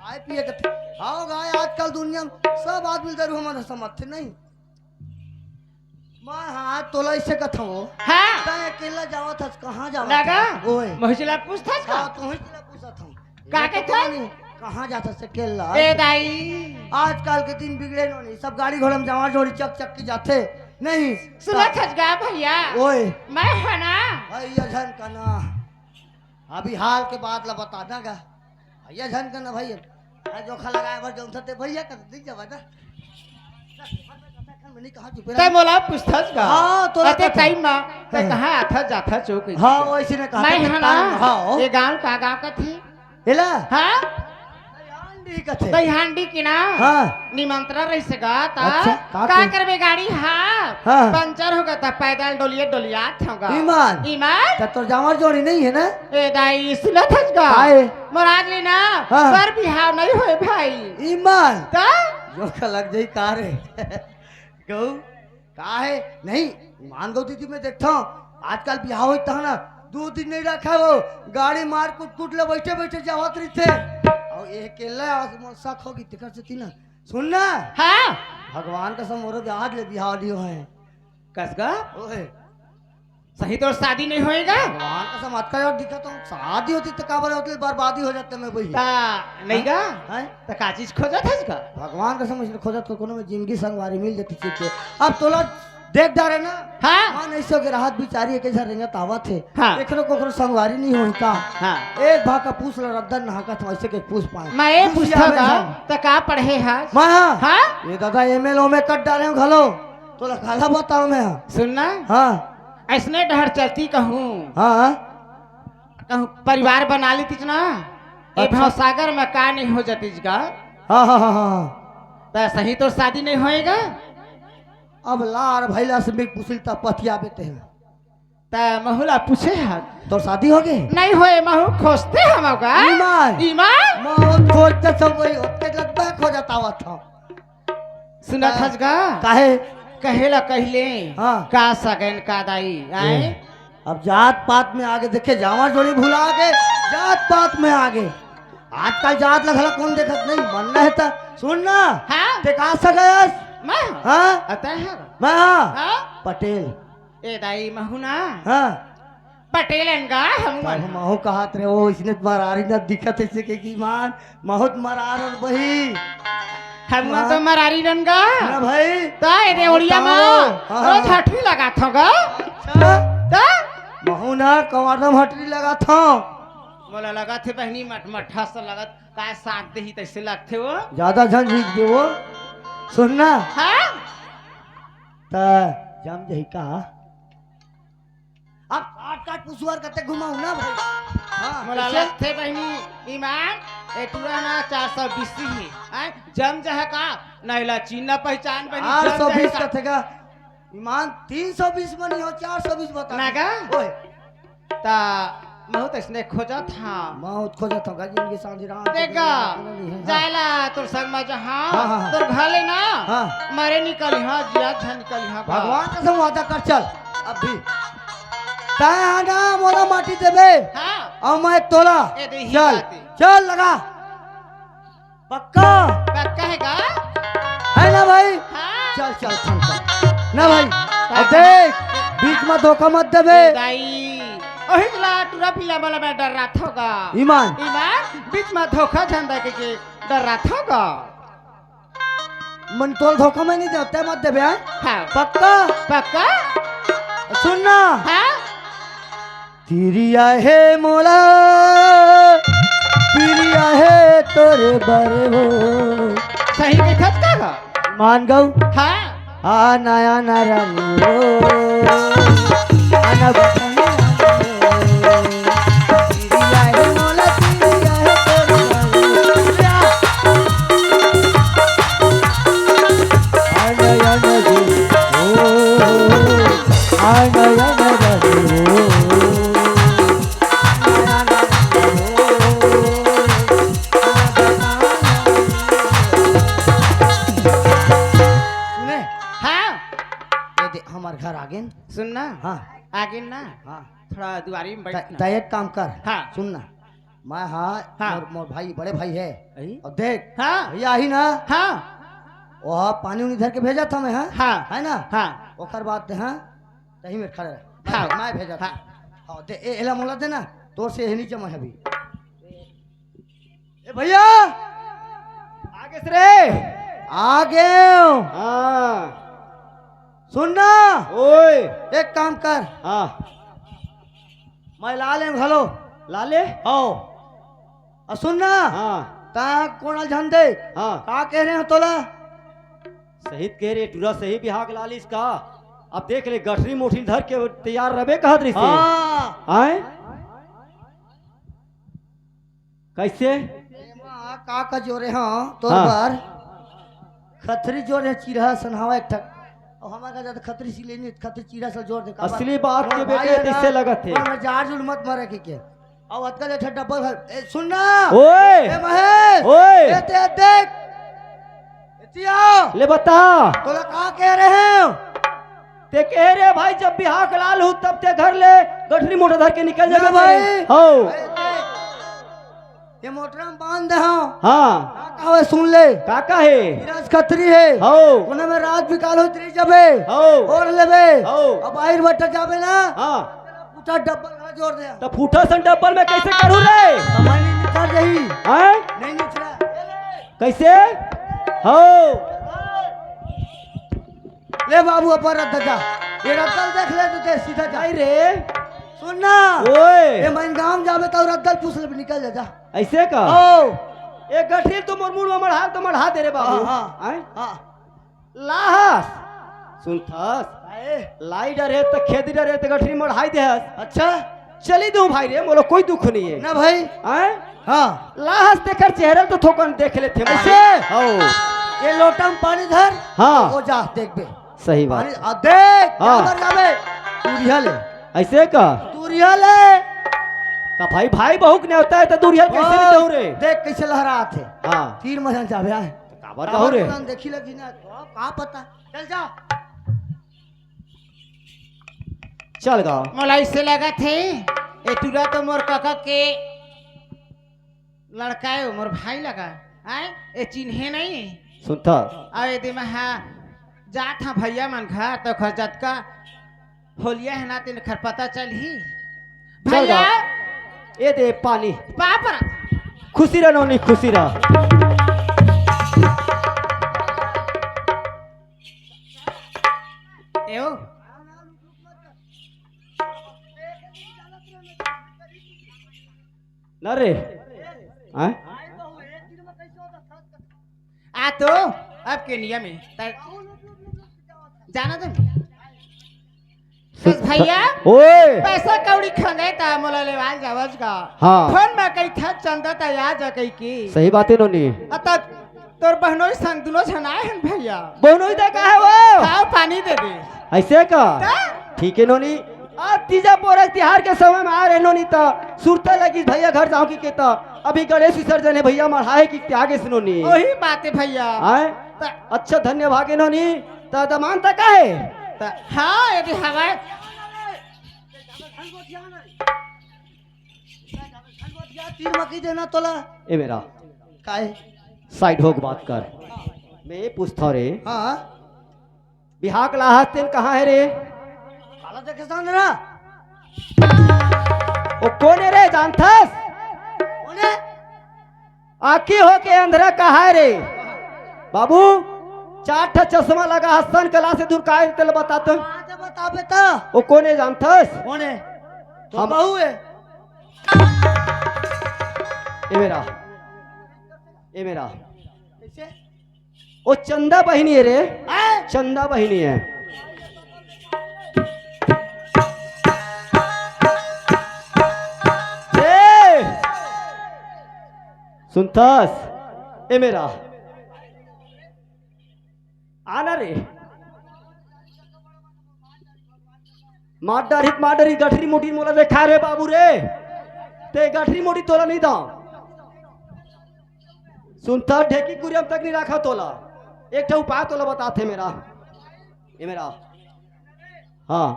खाए पिए के थे। हाव गा, आजकल दुनिया में सब आदमी दारू हमन समझथे नहीं। मैं हाँ तोला इसे कथव। हाँ। तैं अकेला जावत हस, कहाँ जावत लगा? हस? ओए। महुचला पूछथस का? हाँ, तू ही ला पूछत हूँ। का ये तो कहथे? कौन है? कहाँ जात हस अकेला? ए दाई। आजकल के दिन बिगड़े नो नहीं, सब गाड़ी घोड़ा में जावा जोड़ी चक चक की जाथे। नहीं। सुनत हस गा भैया? ओए। मैं है ना। भैया झन का ना। अभी हाल के बात ला बता ना गा। भैया झन का ना भैया। आ जोखा लगाए बर जौन थे भैया कर दी जब ना। मैं नहीं कहा चुप तैं रह। मोला पूछथस का? हाँ, तोला अते कथन। टाइम मा तैं हाँ। कहाँ आथा जाथा चौक हाँ, वैसे ने कहा मैं था, है ना। टाइम, हाँ। ये गांव का गांव का थी? एला? हाँ? दहिहांडी कथे। दहिहांडी की ना? हाँ। निमंत्रण रहिस गा, ता अच्छा, का का कही? करबे गाड़ी, हाँ। हाँ। पंचर हो गा ता, पैदल डोलिए डोलियात हंव गा। ईमान। ईमान? त तोर जांवर जोड़ी नहीं है ना? ए दाई, सुनत हस गा? काहे? मोर आज ले ना, हाँ। बर बिहाव नहीं होए भाई। ईमान। त? जोखा लग जाई का रे? गऊ, का हे? नहीं, मान गऊ दीदी, मैं देखथंव, आजकल बिहाव होई तह ना, दू दिन नहीं रखा वो, गाड़ी मार कुट कुट ले बैठे बैठे जावत रहिथे। अउ ये अकेला आसमान सक होगी, तेकर सेती ना। सुन ना। हाँ। भगवान कसम मोरो आज ले बिहाव लियो है। कस गा? ओए। सही तोर शादी नहीं होएगा? भगवान कसम अतका यार दिखा तो शादी होती तो काबर होती बर्बादी हो जाते मैं वही। ता नहीं गा? हैं? त का चीज खोजत हस गा? भगवान कसम इसने खोजत तो कोनो में जिंदगी संगवारी मिल जाती चीज के। अब तोला देख डारे ना? हाँ। मान ऐसे के राहत बिचारी एक ऐसा रेंगत आवत हे। हाँ। एकरो कोकरो संगवारी नहीं होई का? हाँ। एक भाग का पूछ ल रद्दन नहाकत हूँ, ऐसे के पूछ पाए। मैं ये पूछ पूछता आवे था, हाँ। त का पढ़े हस? मैं हाँ। हाँ? ये दादा एमएल ओमे कट डारे हूँ घलो। तोला काला बताऊं मैं? सुन ना। हाँ। ऐसने डहर चलती कहूँ। हाँ। कहूँ परिवार बना लेतिस ना। ए अच्छा। भवसागर में का नहीं हो जातिस गा। हाँ, हाँ, हाँ, हाँ, हाँ। त सही तोर शादी नहीं होएगा। अब लार भैला से मिल पुसिल त पतिया बेते हैं। त महू ला पूछे हस? तोर शादी होगे? नहीं होए, महू खोजते हंव गा। ईमान। ईमान? महू खोजते सब वही होते लगता खोजत आवत हंव। सुनत हस गा? काहे? कहे ला कहिले। हाँ। का सगन का दाई, आए? ए, अब जात पात में आगे देखे, जांवर जोड़ी भुला गे, जात पात में आगे। आजकल जात ला घला कौन देखत नहीं, मन ना है त सुन ना। हाँ। ते का सगा हस? मैं? हाँ। अतः है। मैं हाँ। हाँ। पटेल। ए दाई महू ना। हाँ। पटेल अन गा, हम तब महू कहत रहे, ओ, इसने त मरारी न दिखत हे, इसे के कि मान, महू त मरार अन बही। हम हाँ। तो मरारी अन गा। ना भाई। त ए देवड़िया महू मा, तो हाँ, हाँ। रोज हटरी लगाथंव गा। अच्छा। त? महू ना कवादम हटरी लगाथंव। मोला लगत हे बहिनी मट-, मट्ठा से लगत, काय साथ देही तैसे लगथे वो। ज्यादा झन झीक दे वो। सुन ना। हाँ? त जम जही का? अब काट काट पुसवार कते घुमाऊ ना भाई। हाँ, मोला कैसे? लगथे बहिनी, ईमान, ए टूरा ना चार सौ बीस ही है। आय, जम जहे का? नहीं ला चिन्ह पहचान बहिनी, जम जहे चार सौ बीस का? कथे का? ईमान, तीन सौ बीस बनी हो, चार सौ बीस बता। ना का? ओए। ता महू त इसने खोजत हंव। महू त खोजत हंव, गाजी इनके सांझी राम के देखा, दुनिया में कोनो नहीं है। हाँ। जायला तोर संग मा जहां, हाँ, हाँ, हाँ। तोर घर ले ना, हाँ। मरे निकली हाँ, जिया झन निकली हाँ, भगवान कसम वादा कर चल, अब भी। तैं हा ना मोला माटी देबे, हाँ। अउ मैं तोला। ए दे ही चल, बात है। चल लगा। पक्का? पक्का है का? है ना भाई? हाँ। चल, चल, चल, चल। ना भाई, पक्का। अब देख, बीच में धोखा मत देबे। ए दाई, ओही ला टूरा पिला वाला मैं डर्राथंव गा। ईमान। ईमान, बीच में धोखा झन दे के, के डर्राथंव गा। मन तोल धोखा मैं नहीं देते, मत देबे, हैं? हाँ। पक्का? पक्का? सुन ना। हाँ? तिरिया हे मोला, तिरिया हे तोरे बर हो। सही कथस का गा? मान गऊ। हाँ। आ नया नरन हो। आना बचन हो। तिरिया हे मोला, तिरिया हे तोरे बर हो। आ नया नरन हो। आ नया नरन हो। सुने? हाँ। ये दे, हमार घर आगे न। सुन ना। हाँ। आगे ना। हाँ। थोड़ा दुआरी में बैठ त-, ना। त एक काम कर। हाँ। सुन ना। मैं, हाँ, हाँ। मोर, मोर भाई, बड़े भाई हे। अई? अब देख, हाँ। भैया आही ना, हाँ। वो पानी उनी धर के भेजत हँव मैं, हाँ? हाँ। हे ना? हाँ। ओकर बाद ते, हाँ, तहीं मेर खड़े रह। हाँ। मैं भेजत हँव। हाँ। हाँ, दे, ए, एला मोला दे ना, तोर से एहनी जमा हे अभी। ए भैया, आगे से रे। आगे। हाँ। सुन ना। ओए। एक काम कर। हाँ। मैं ला ले घलो। ला ले? हव। अउ सुन ना। हाँ। तैं कोन ल झन दे। हाँ। का कहे रहेंव तोला? सही कहे रे, टूरा सही बिहाव के ला लिस का। अब देख ले, गठरी मोठी धर के तैयार रहिबे कहत रहिसे। हाँ। आय? कइसे? एमा का का जोरे हँव तोर हाँ। बर? खतरी जोरे हँव, चिरहा सनहावा एक ठक। अउ हमर करा जादा खतरी सिले नइ हे, खतरी चिरहा सन जोर दे। काबर? असली बात के बेटा, तइसे लगत हे। हमर जाड़ जुड़ मत मरे के, के। अउ अतका ले ठक डब्बल घर। ए, सुन ना। ओए। ए, महेश। ओए। ए, ते देख। एती आ। ले बता। तोला का कहे रहेंव? ते कहे रहे भाई, जब बिहाव के लाल हूँ, तब ते घर ले गठरी मोटर धर के निकल ना जाबे भाई। करे। हव। ए, देख। ये मोटरा म बांध दे हँव। हाँ। का कहे हवय सुन ले। का कहे? चिरहा सन खतरी हे। हव। कोनो मेर रात बिकाल होही त रहि जाबे। हव। ओढ़ लेबे। हव। अब बाहिर बट्टा जाबे ना। हाँ। फूटा डब्बल घर जोर दे। त फूटा सन डब्बल मैं कइसे करहूँ रे? त मैं नइ निचरा जाही। हैं? नइ निचरा। कइसे? हव। ले बाबू, अपन रद्दल जा। ये रद्दल देख ले, तो ते सीधा जा। नहीं रे। सुन ना। ओए। ए, मैं गाँव जाबे त रद्दल पूछ ले, निकल जा, जा। अइसे का? ओ। ए गठरी ल तो मोर मुड़ म मढ़ा, तो मढ़ा दे रे बाबू। हाँ, हाँ। आय? हाँ। लाहस। सुनथस? आए। लाई डरे त खेदी डरे त गठरी मढ़ाई देहस। अच्छा। चली दूँ भाई रे, मोला कोई दुख नइ हे। ना भाई। आय? हाँ। लाहस तेकर चेहरा ल तो थोकन देख लेथे। अइसे? हव। ये लोटा म पानी धर। हाँ। ओ जा, देखबे। सही बात। पानी, आ, देख, हाँ। काबर जाबे? दूरिहा ले। अइसे का? दूरिहा ले। त भाई, भाई बहू के नेवता हे त दूरिहा ले कइसे ओ, नइ दहूँ रे? देख कइसे लहरात हे। हाँ। तीर मजन जाबे आय। त काबर दहूँ रे? काबर देखी लगी ना, का पता। चल जा। चल गा। मोला अइसे लगत हे, ए टूरा तो मोर कका के लड़का हे, मोर भाई लगा। आय, ए चिन्हे नइ। सुनथस? अउ एदे मैं हा जात हँव भैया मन घर, त ओखर जतका होलिया हे ना, तेन खर पता चलही। चल भैया। गा। ए दे पानी। पाँव परत। खुशी रह नोनी, खुशी रह। एओ। ना रे। हाँ? आ तो अब के नियम हे। त-, जाना दे। बस भैया, ओए। पैसा कौड़ी खंगे त मोला लेवाल जावज गा। हाँ। फोन म कहिथस चंदा त आ जा कहिके। सही बात हे नोनी। अ त तोर बहनोई संग दुनो झन आए हन भैया। बहनोई त का हे वो? खाव पानी दे दे। अइसे का? त? ठीक हे नोनी। आज तीजा पोरा के तिहार के समय म आए रहे नोनी त सुरता लगिस भैया घर जाहूँ कहिके त अभी गणेश विसर्जन हे भैया, मढ़ाए कहिके आगेस नोनी। ओही बात हे भैया। आय? त अच्छा धन्य भागे नोनी। त दमांद त का हे? त हाँ, एदे हवय। तीर म कहि देना तोला। ए मेरा। काहे? साइड होके बात कर। मैं ये पूछथँव रे। हाँ। बिहाव के लाहस तेन कहाँ हे रे? काला देखे सन ना। ओ कोन हे रे, जानथस? कोन हे? आँखी होके अंधरा कहाय रे। बाबू, चार ठा चश्मा लगा हस, सन ग्लास हे, दूर काय तेला बता तो। आज बताबे त। ओ कोन हे जानथस? कोन हे? तो हम बहू हे। ए मेरा, ए मेरा। कइसे? ओ चंदा बहिनी हे रे। हैं? चंदा बहिनी हे। ए! सुनथस? ए मेरा। आना रे। मार डारही, मार डारही, गठरी मोटी मोला देखाय रे बाबू रे। ते गठरी मोटी तोला नइ दँव। सुनथस, ढेकी कुरिया म तक नइ राखँव तोला। एक ठो उपाय तोला बताथँव ए मेरा। ए मेरा। हाँ।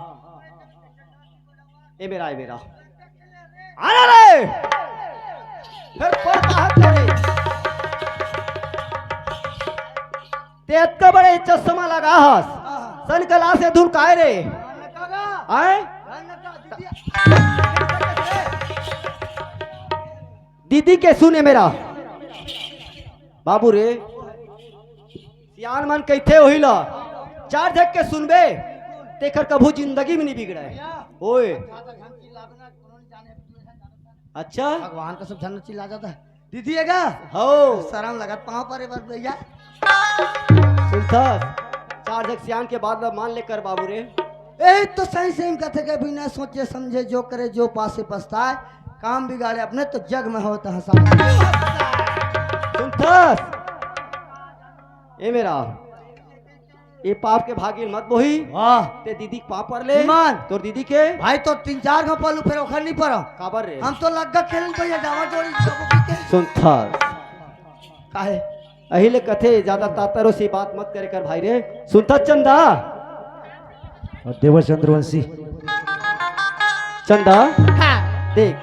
ए मेरा, ए मेरा। आना रे। फिर पढ़ कहाँ करे? ते अतका बड़े चश्मा लगा हस, सन ग्लास से धुन काय रे? आय? दीदी के सुने मेरा बाबू रे, सियान मन कहिथे ओही ला, चार झक के सुनबे, तेखर कभू जिंदगी में नहीं बिगड़े। ओए, अच्छा, भगवान का सब झन चिल्ला जाता है। दीदी है का? हो। शर्म लगत पाँव परे बर भैया। सुनथस, चार झक सियान के बात ला मान ले कर बाबू रे। ए तो सही सही कथे के बिना सोचे समझे जो करे जो पासे पछताए, काम बिगाड़े अपने तो जग में होत हंसाए। सुनथस, ए मेरा, ए पाप के भागी मत बोही। वाह। ते दीदी के पाँव पर ले। ईमान। तोर दीदी के। भाई तो तीन चार घाव पलू फिर ओखर नहीं परो। काबर रे? हम तो लग्गा खेल भैया जावा जोड़ी सबो पीते। सुनथस। काहे? अही ले कथे ज्यादा तातरो सी बात मत करे कर भाई रे। सुनथस चंदा। और देवर चंद्रवंशी। चंदा। हाँ। देख।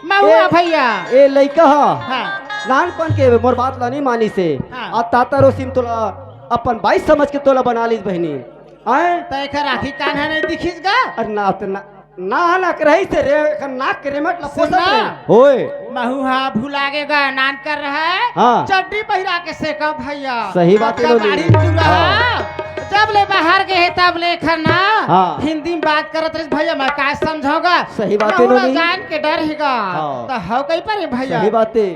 महुआ ए, भैया। ए लइका हा। हाँ। नानपन के मोर बात ला नहीं मानिस हे। हाँ। आ तातरो सिम तोला अपन बाई समझ के तोला बना लिस बहिनी। आय? त एकर आँखी कान ह नहीं दिखिस गा? अरे ना, त ना, ना, ना के रहिस हे रे, एकर नाक के रेमट ला सुन पोसत ना। रहे। होए। महू हा भुला गे गा, नान कर रहा है। हाँ। चड्डी पहिरा के सेका भैया। सही बात है, अतका लोली। दाढ़ी चूड़ा हाँ। है। जब ले बाहर गे हे, तब ले एकर ना हाँ। हिंदी में बात करत रहिस भैया, मैं का समझों गा? सही बात है, महू हा लोली। जान के डर हे गा। हाँ। त हव कहीं पर है भैया? सही बात है।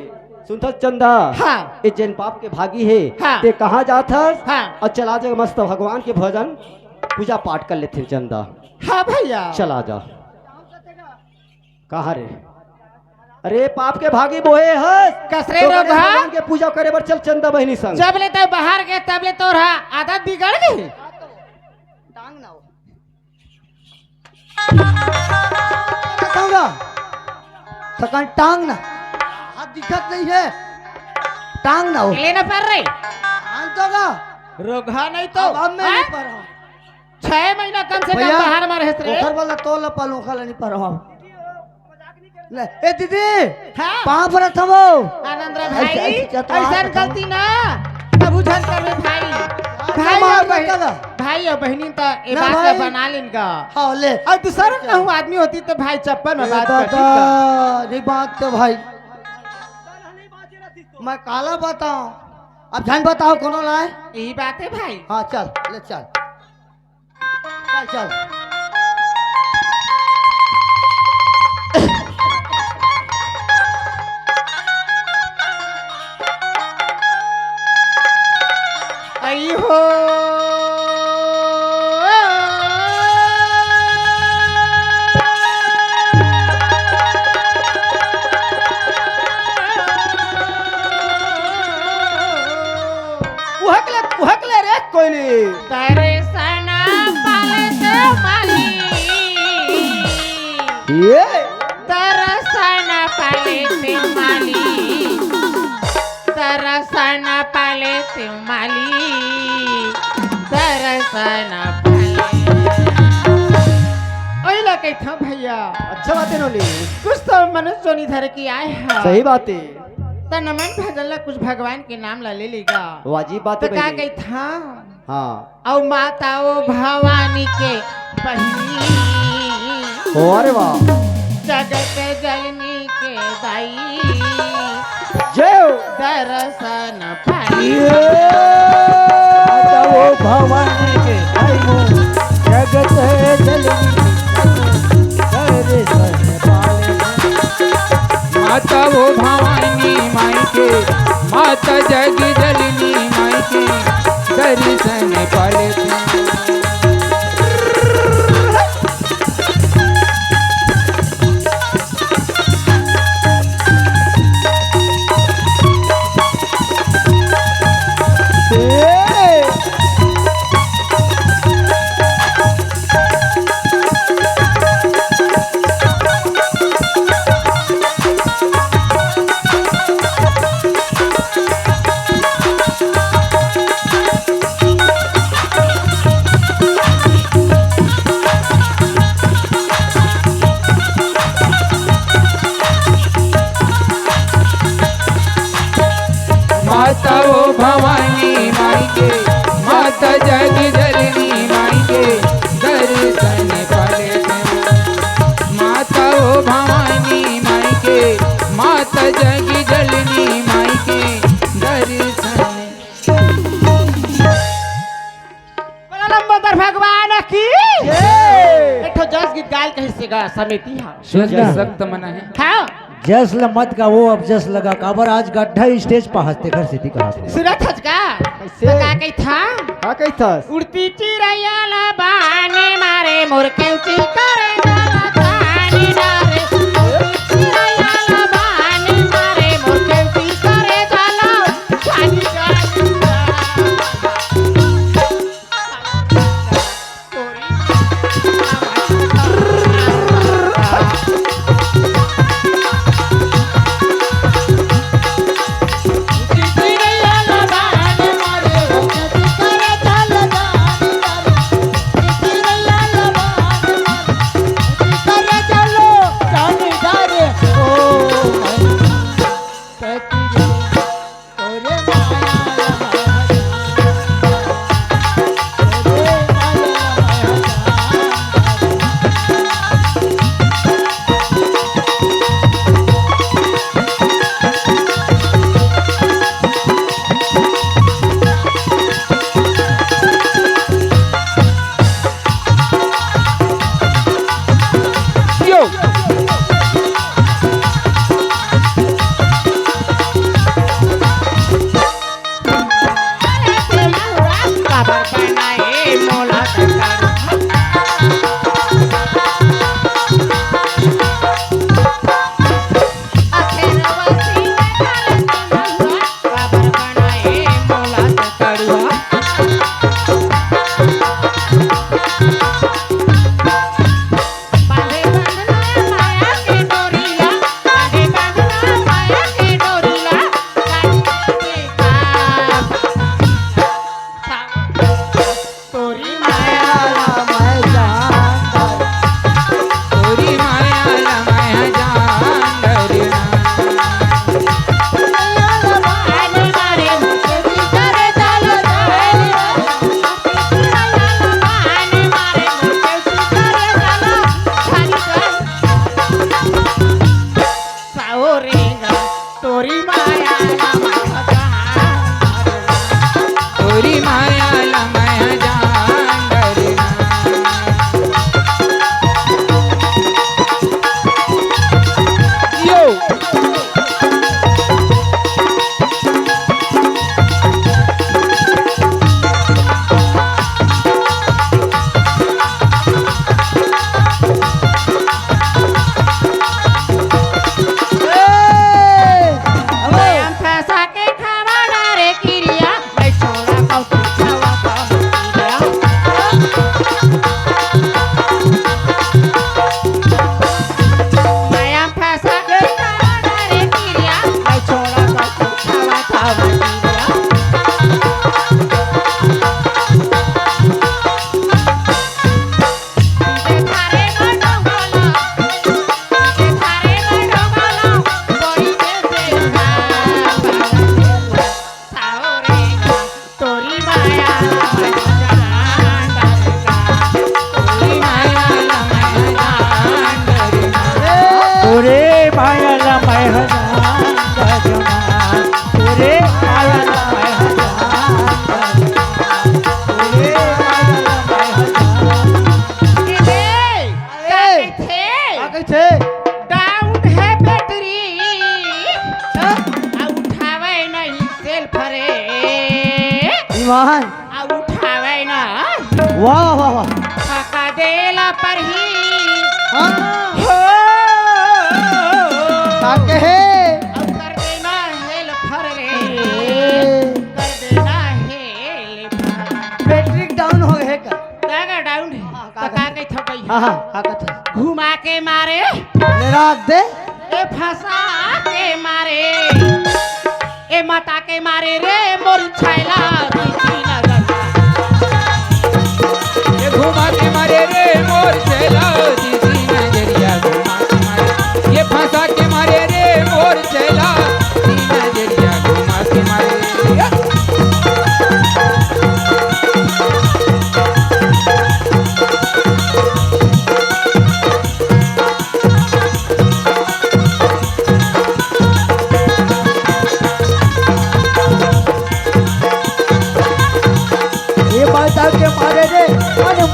सुनथस चंदा, हाँ। ए जेन पाप के भागी हे, हाँ। ते कहाँ जात हस? हाँ। अउ चला जा मस्त भगवान के भजन, पूजा पाठ कर लेथे चंदा। हाँ भैया। चला जा। कहाँ रे? अरे पाप के भागी बोहे हस। कस रे तो गणेश रोगहा? भगवान के पूजा करे बर चल चंदा बहिनी संग। जब ले तैं बाहर गे तब ले तोर हा आदत बिगड़ गे। टांग ना हो। रखूंगा। थकान टांग ना। हाथ दिखत नहीं है। टांग ना हो। ले ना पर रे। टांग तो का? रोगहा नहीं तो। अब, अब मैं नहीं हैं? पढ़ा। छह महीना कम से कम भैया, बाहर में रहे रे। ओखर वाला तो ला पालू, ओखर ला नहीं पढ़ा। ले, ए दीदी, हाँ। पाँव परत हवो। आनंद रे ऐसे, भाई, ऐसे चतुराई ऐसन बताओ। गलती ना, कभू झन करबे भाई। हाँ, भाई मार और बहिन, मत कर। भाई और बहिनी त ए ना बात भाई। ला बना लेन गा। हाँ, ले। और दूसरा कहूँ आदमी होती त भाई चप्पल में ए बात करती दादा, का। नहीं बात तो भाई। मैं काला बताऊं। अब झन बताओ कोनो लाए। यही बात है भाई। हाँ, चल, ले चल। चल, चल। आई हो। कुहक ले, कुहक ले रे कोयली। दर्शन पाले से माली। ये। दर्शन पाले से माली। दर्शन पाले से माली। दर्शन पाले। ओही ला कहिथंव भैया। अच्छा बात है नोली। कुछ तो मनुष्य जोनी धर के आए हैं। सही बात है। त नमन भजन ला कुछ भगवान के नाम ला ले लेगा। वाजिब बात है त का बहिनी। कहिथंव? हाँ। अउ माता ओ भवानी के बहिनी। ओ, अरे वाह। जगत जननी के दाई। जय हो। दर्शन पाई। ये। माता ओ भवानी के दाई मो, जगत जननी दर्शन पाले। माता ओ भवानी माई के, माता जग जननी माई के, दर्शन पाले। भगवान की। जय। एक ठो जस गीत गायल कहिसे गा समिति हा। सुन जस ना। सख्त मना हे। हाँ। जस ल मत गावो, अब जस लगा, काबर आज गड्ढा stage पा हस तेखर सेती कहा। सुनत हस का? कइसे? त का कहिथा? का कहिथस? उड़ती चिरैया ला बाने मारे, मोर केवची करे जाला जानी डारे। उड़ती चिरैया ला बाने मारे, मोर केवची करे जाला जानी डारे।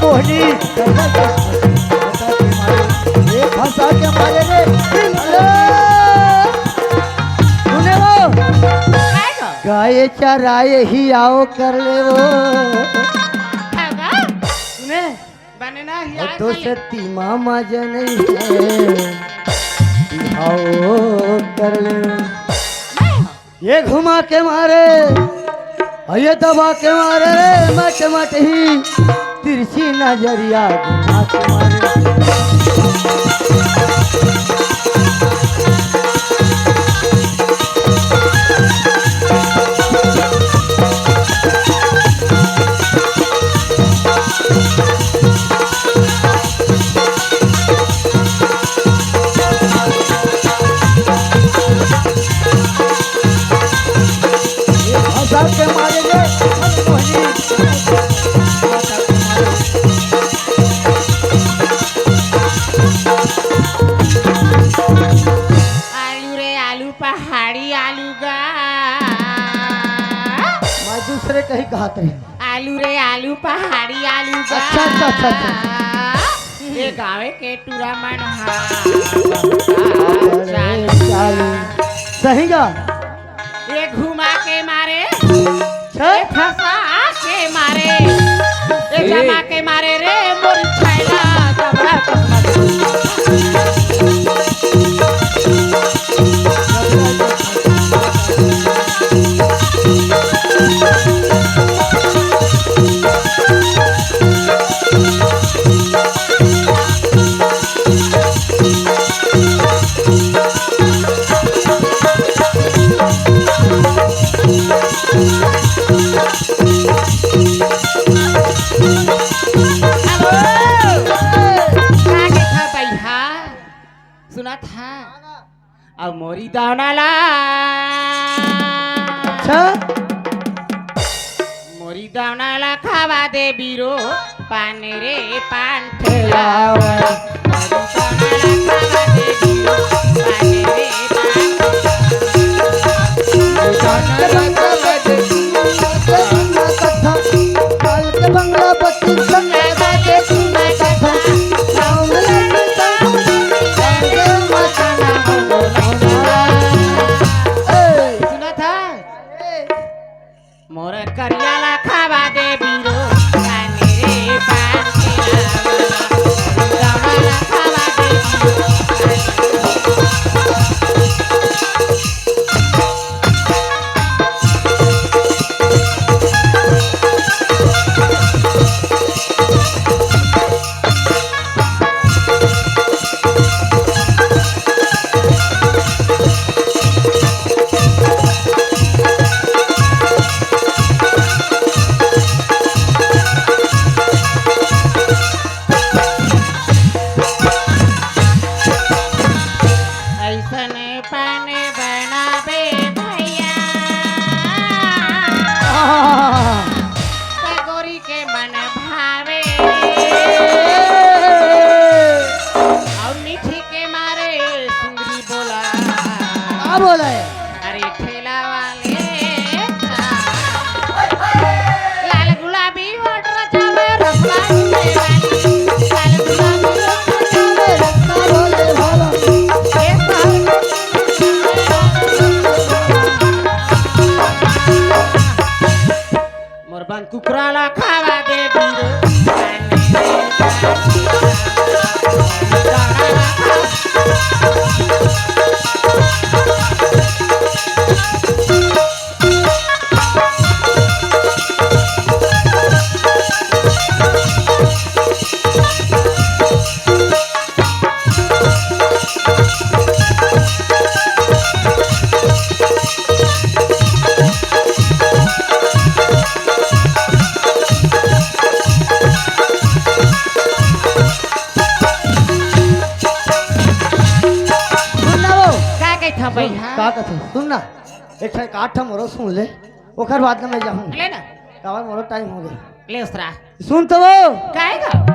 मोहनी, ये फंसा के मारे रे। अरे, सुने वो, काय का? गाय चराए ही आओ कर ले वो। काय का? सुने? बने ना ही वो आए तो खाली। सती मामा जन है, आओ कर ले। ये घुमा के मारे, और ये दबा के मारे रे, मट मट ही तिरछी नजरिया घुमा के मारे। ये भाषा के मारे रे, मन मोहनी। आलू रे आलू, पहाड़ी आलू गा। मैं दूसरे कहीं कहत रही। आलू रे आलू, पहाड़ी आलू गा। अच्छा, अच्छा, अच्छा, अच्छा। ये गावे के टूरा मन हा। अरे, चालू। सही गा। ये घुमा के मारे, छे? ये फंसा के मारे, ये जमा के मारे रे मोर छैला, जबरा जबरा। हेलो, का देखा बइहा? सुनत हा? अब मोरी दाना ला। अच्छा। मोरी दाना ला खावा दे बीरो, पान रे पान ठेलावा। मोरी दाना ला खावा दे बीरो, पान रे पान ठेलावा। काल के बंगला बत्तीस संग ए, सुनत हा? मोर करिया ला खावा दे बीरो, पानी रे पान के लावा। मोर करिया ला खावा दे बीरो, पानी रे। अइसने पान बनाबे भैया। आहा। सगोरी के मन भावे। अउ मीठी के मारे सुंदरी बोला। का बोले? अरे ठेला वाले, लाल गुलाबी order जावे, रसगुल्ला वाली। लाल गुलाबी order जावे, रसगुल्ला वाले वाला। ए साल मोर बन कुकरा ला खावा दे बीरो। सुन ना वो। का कहत हस बइहा? का कहत हस? सुन ना, एक ठन काठ मोरो सुन ले, ओकर बाद में मैं जाहूं। ले ना। काबर मोरो टाइम हो गे। ले उसरा। सुन तो वो। काहे गा?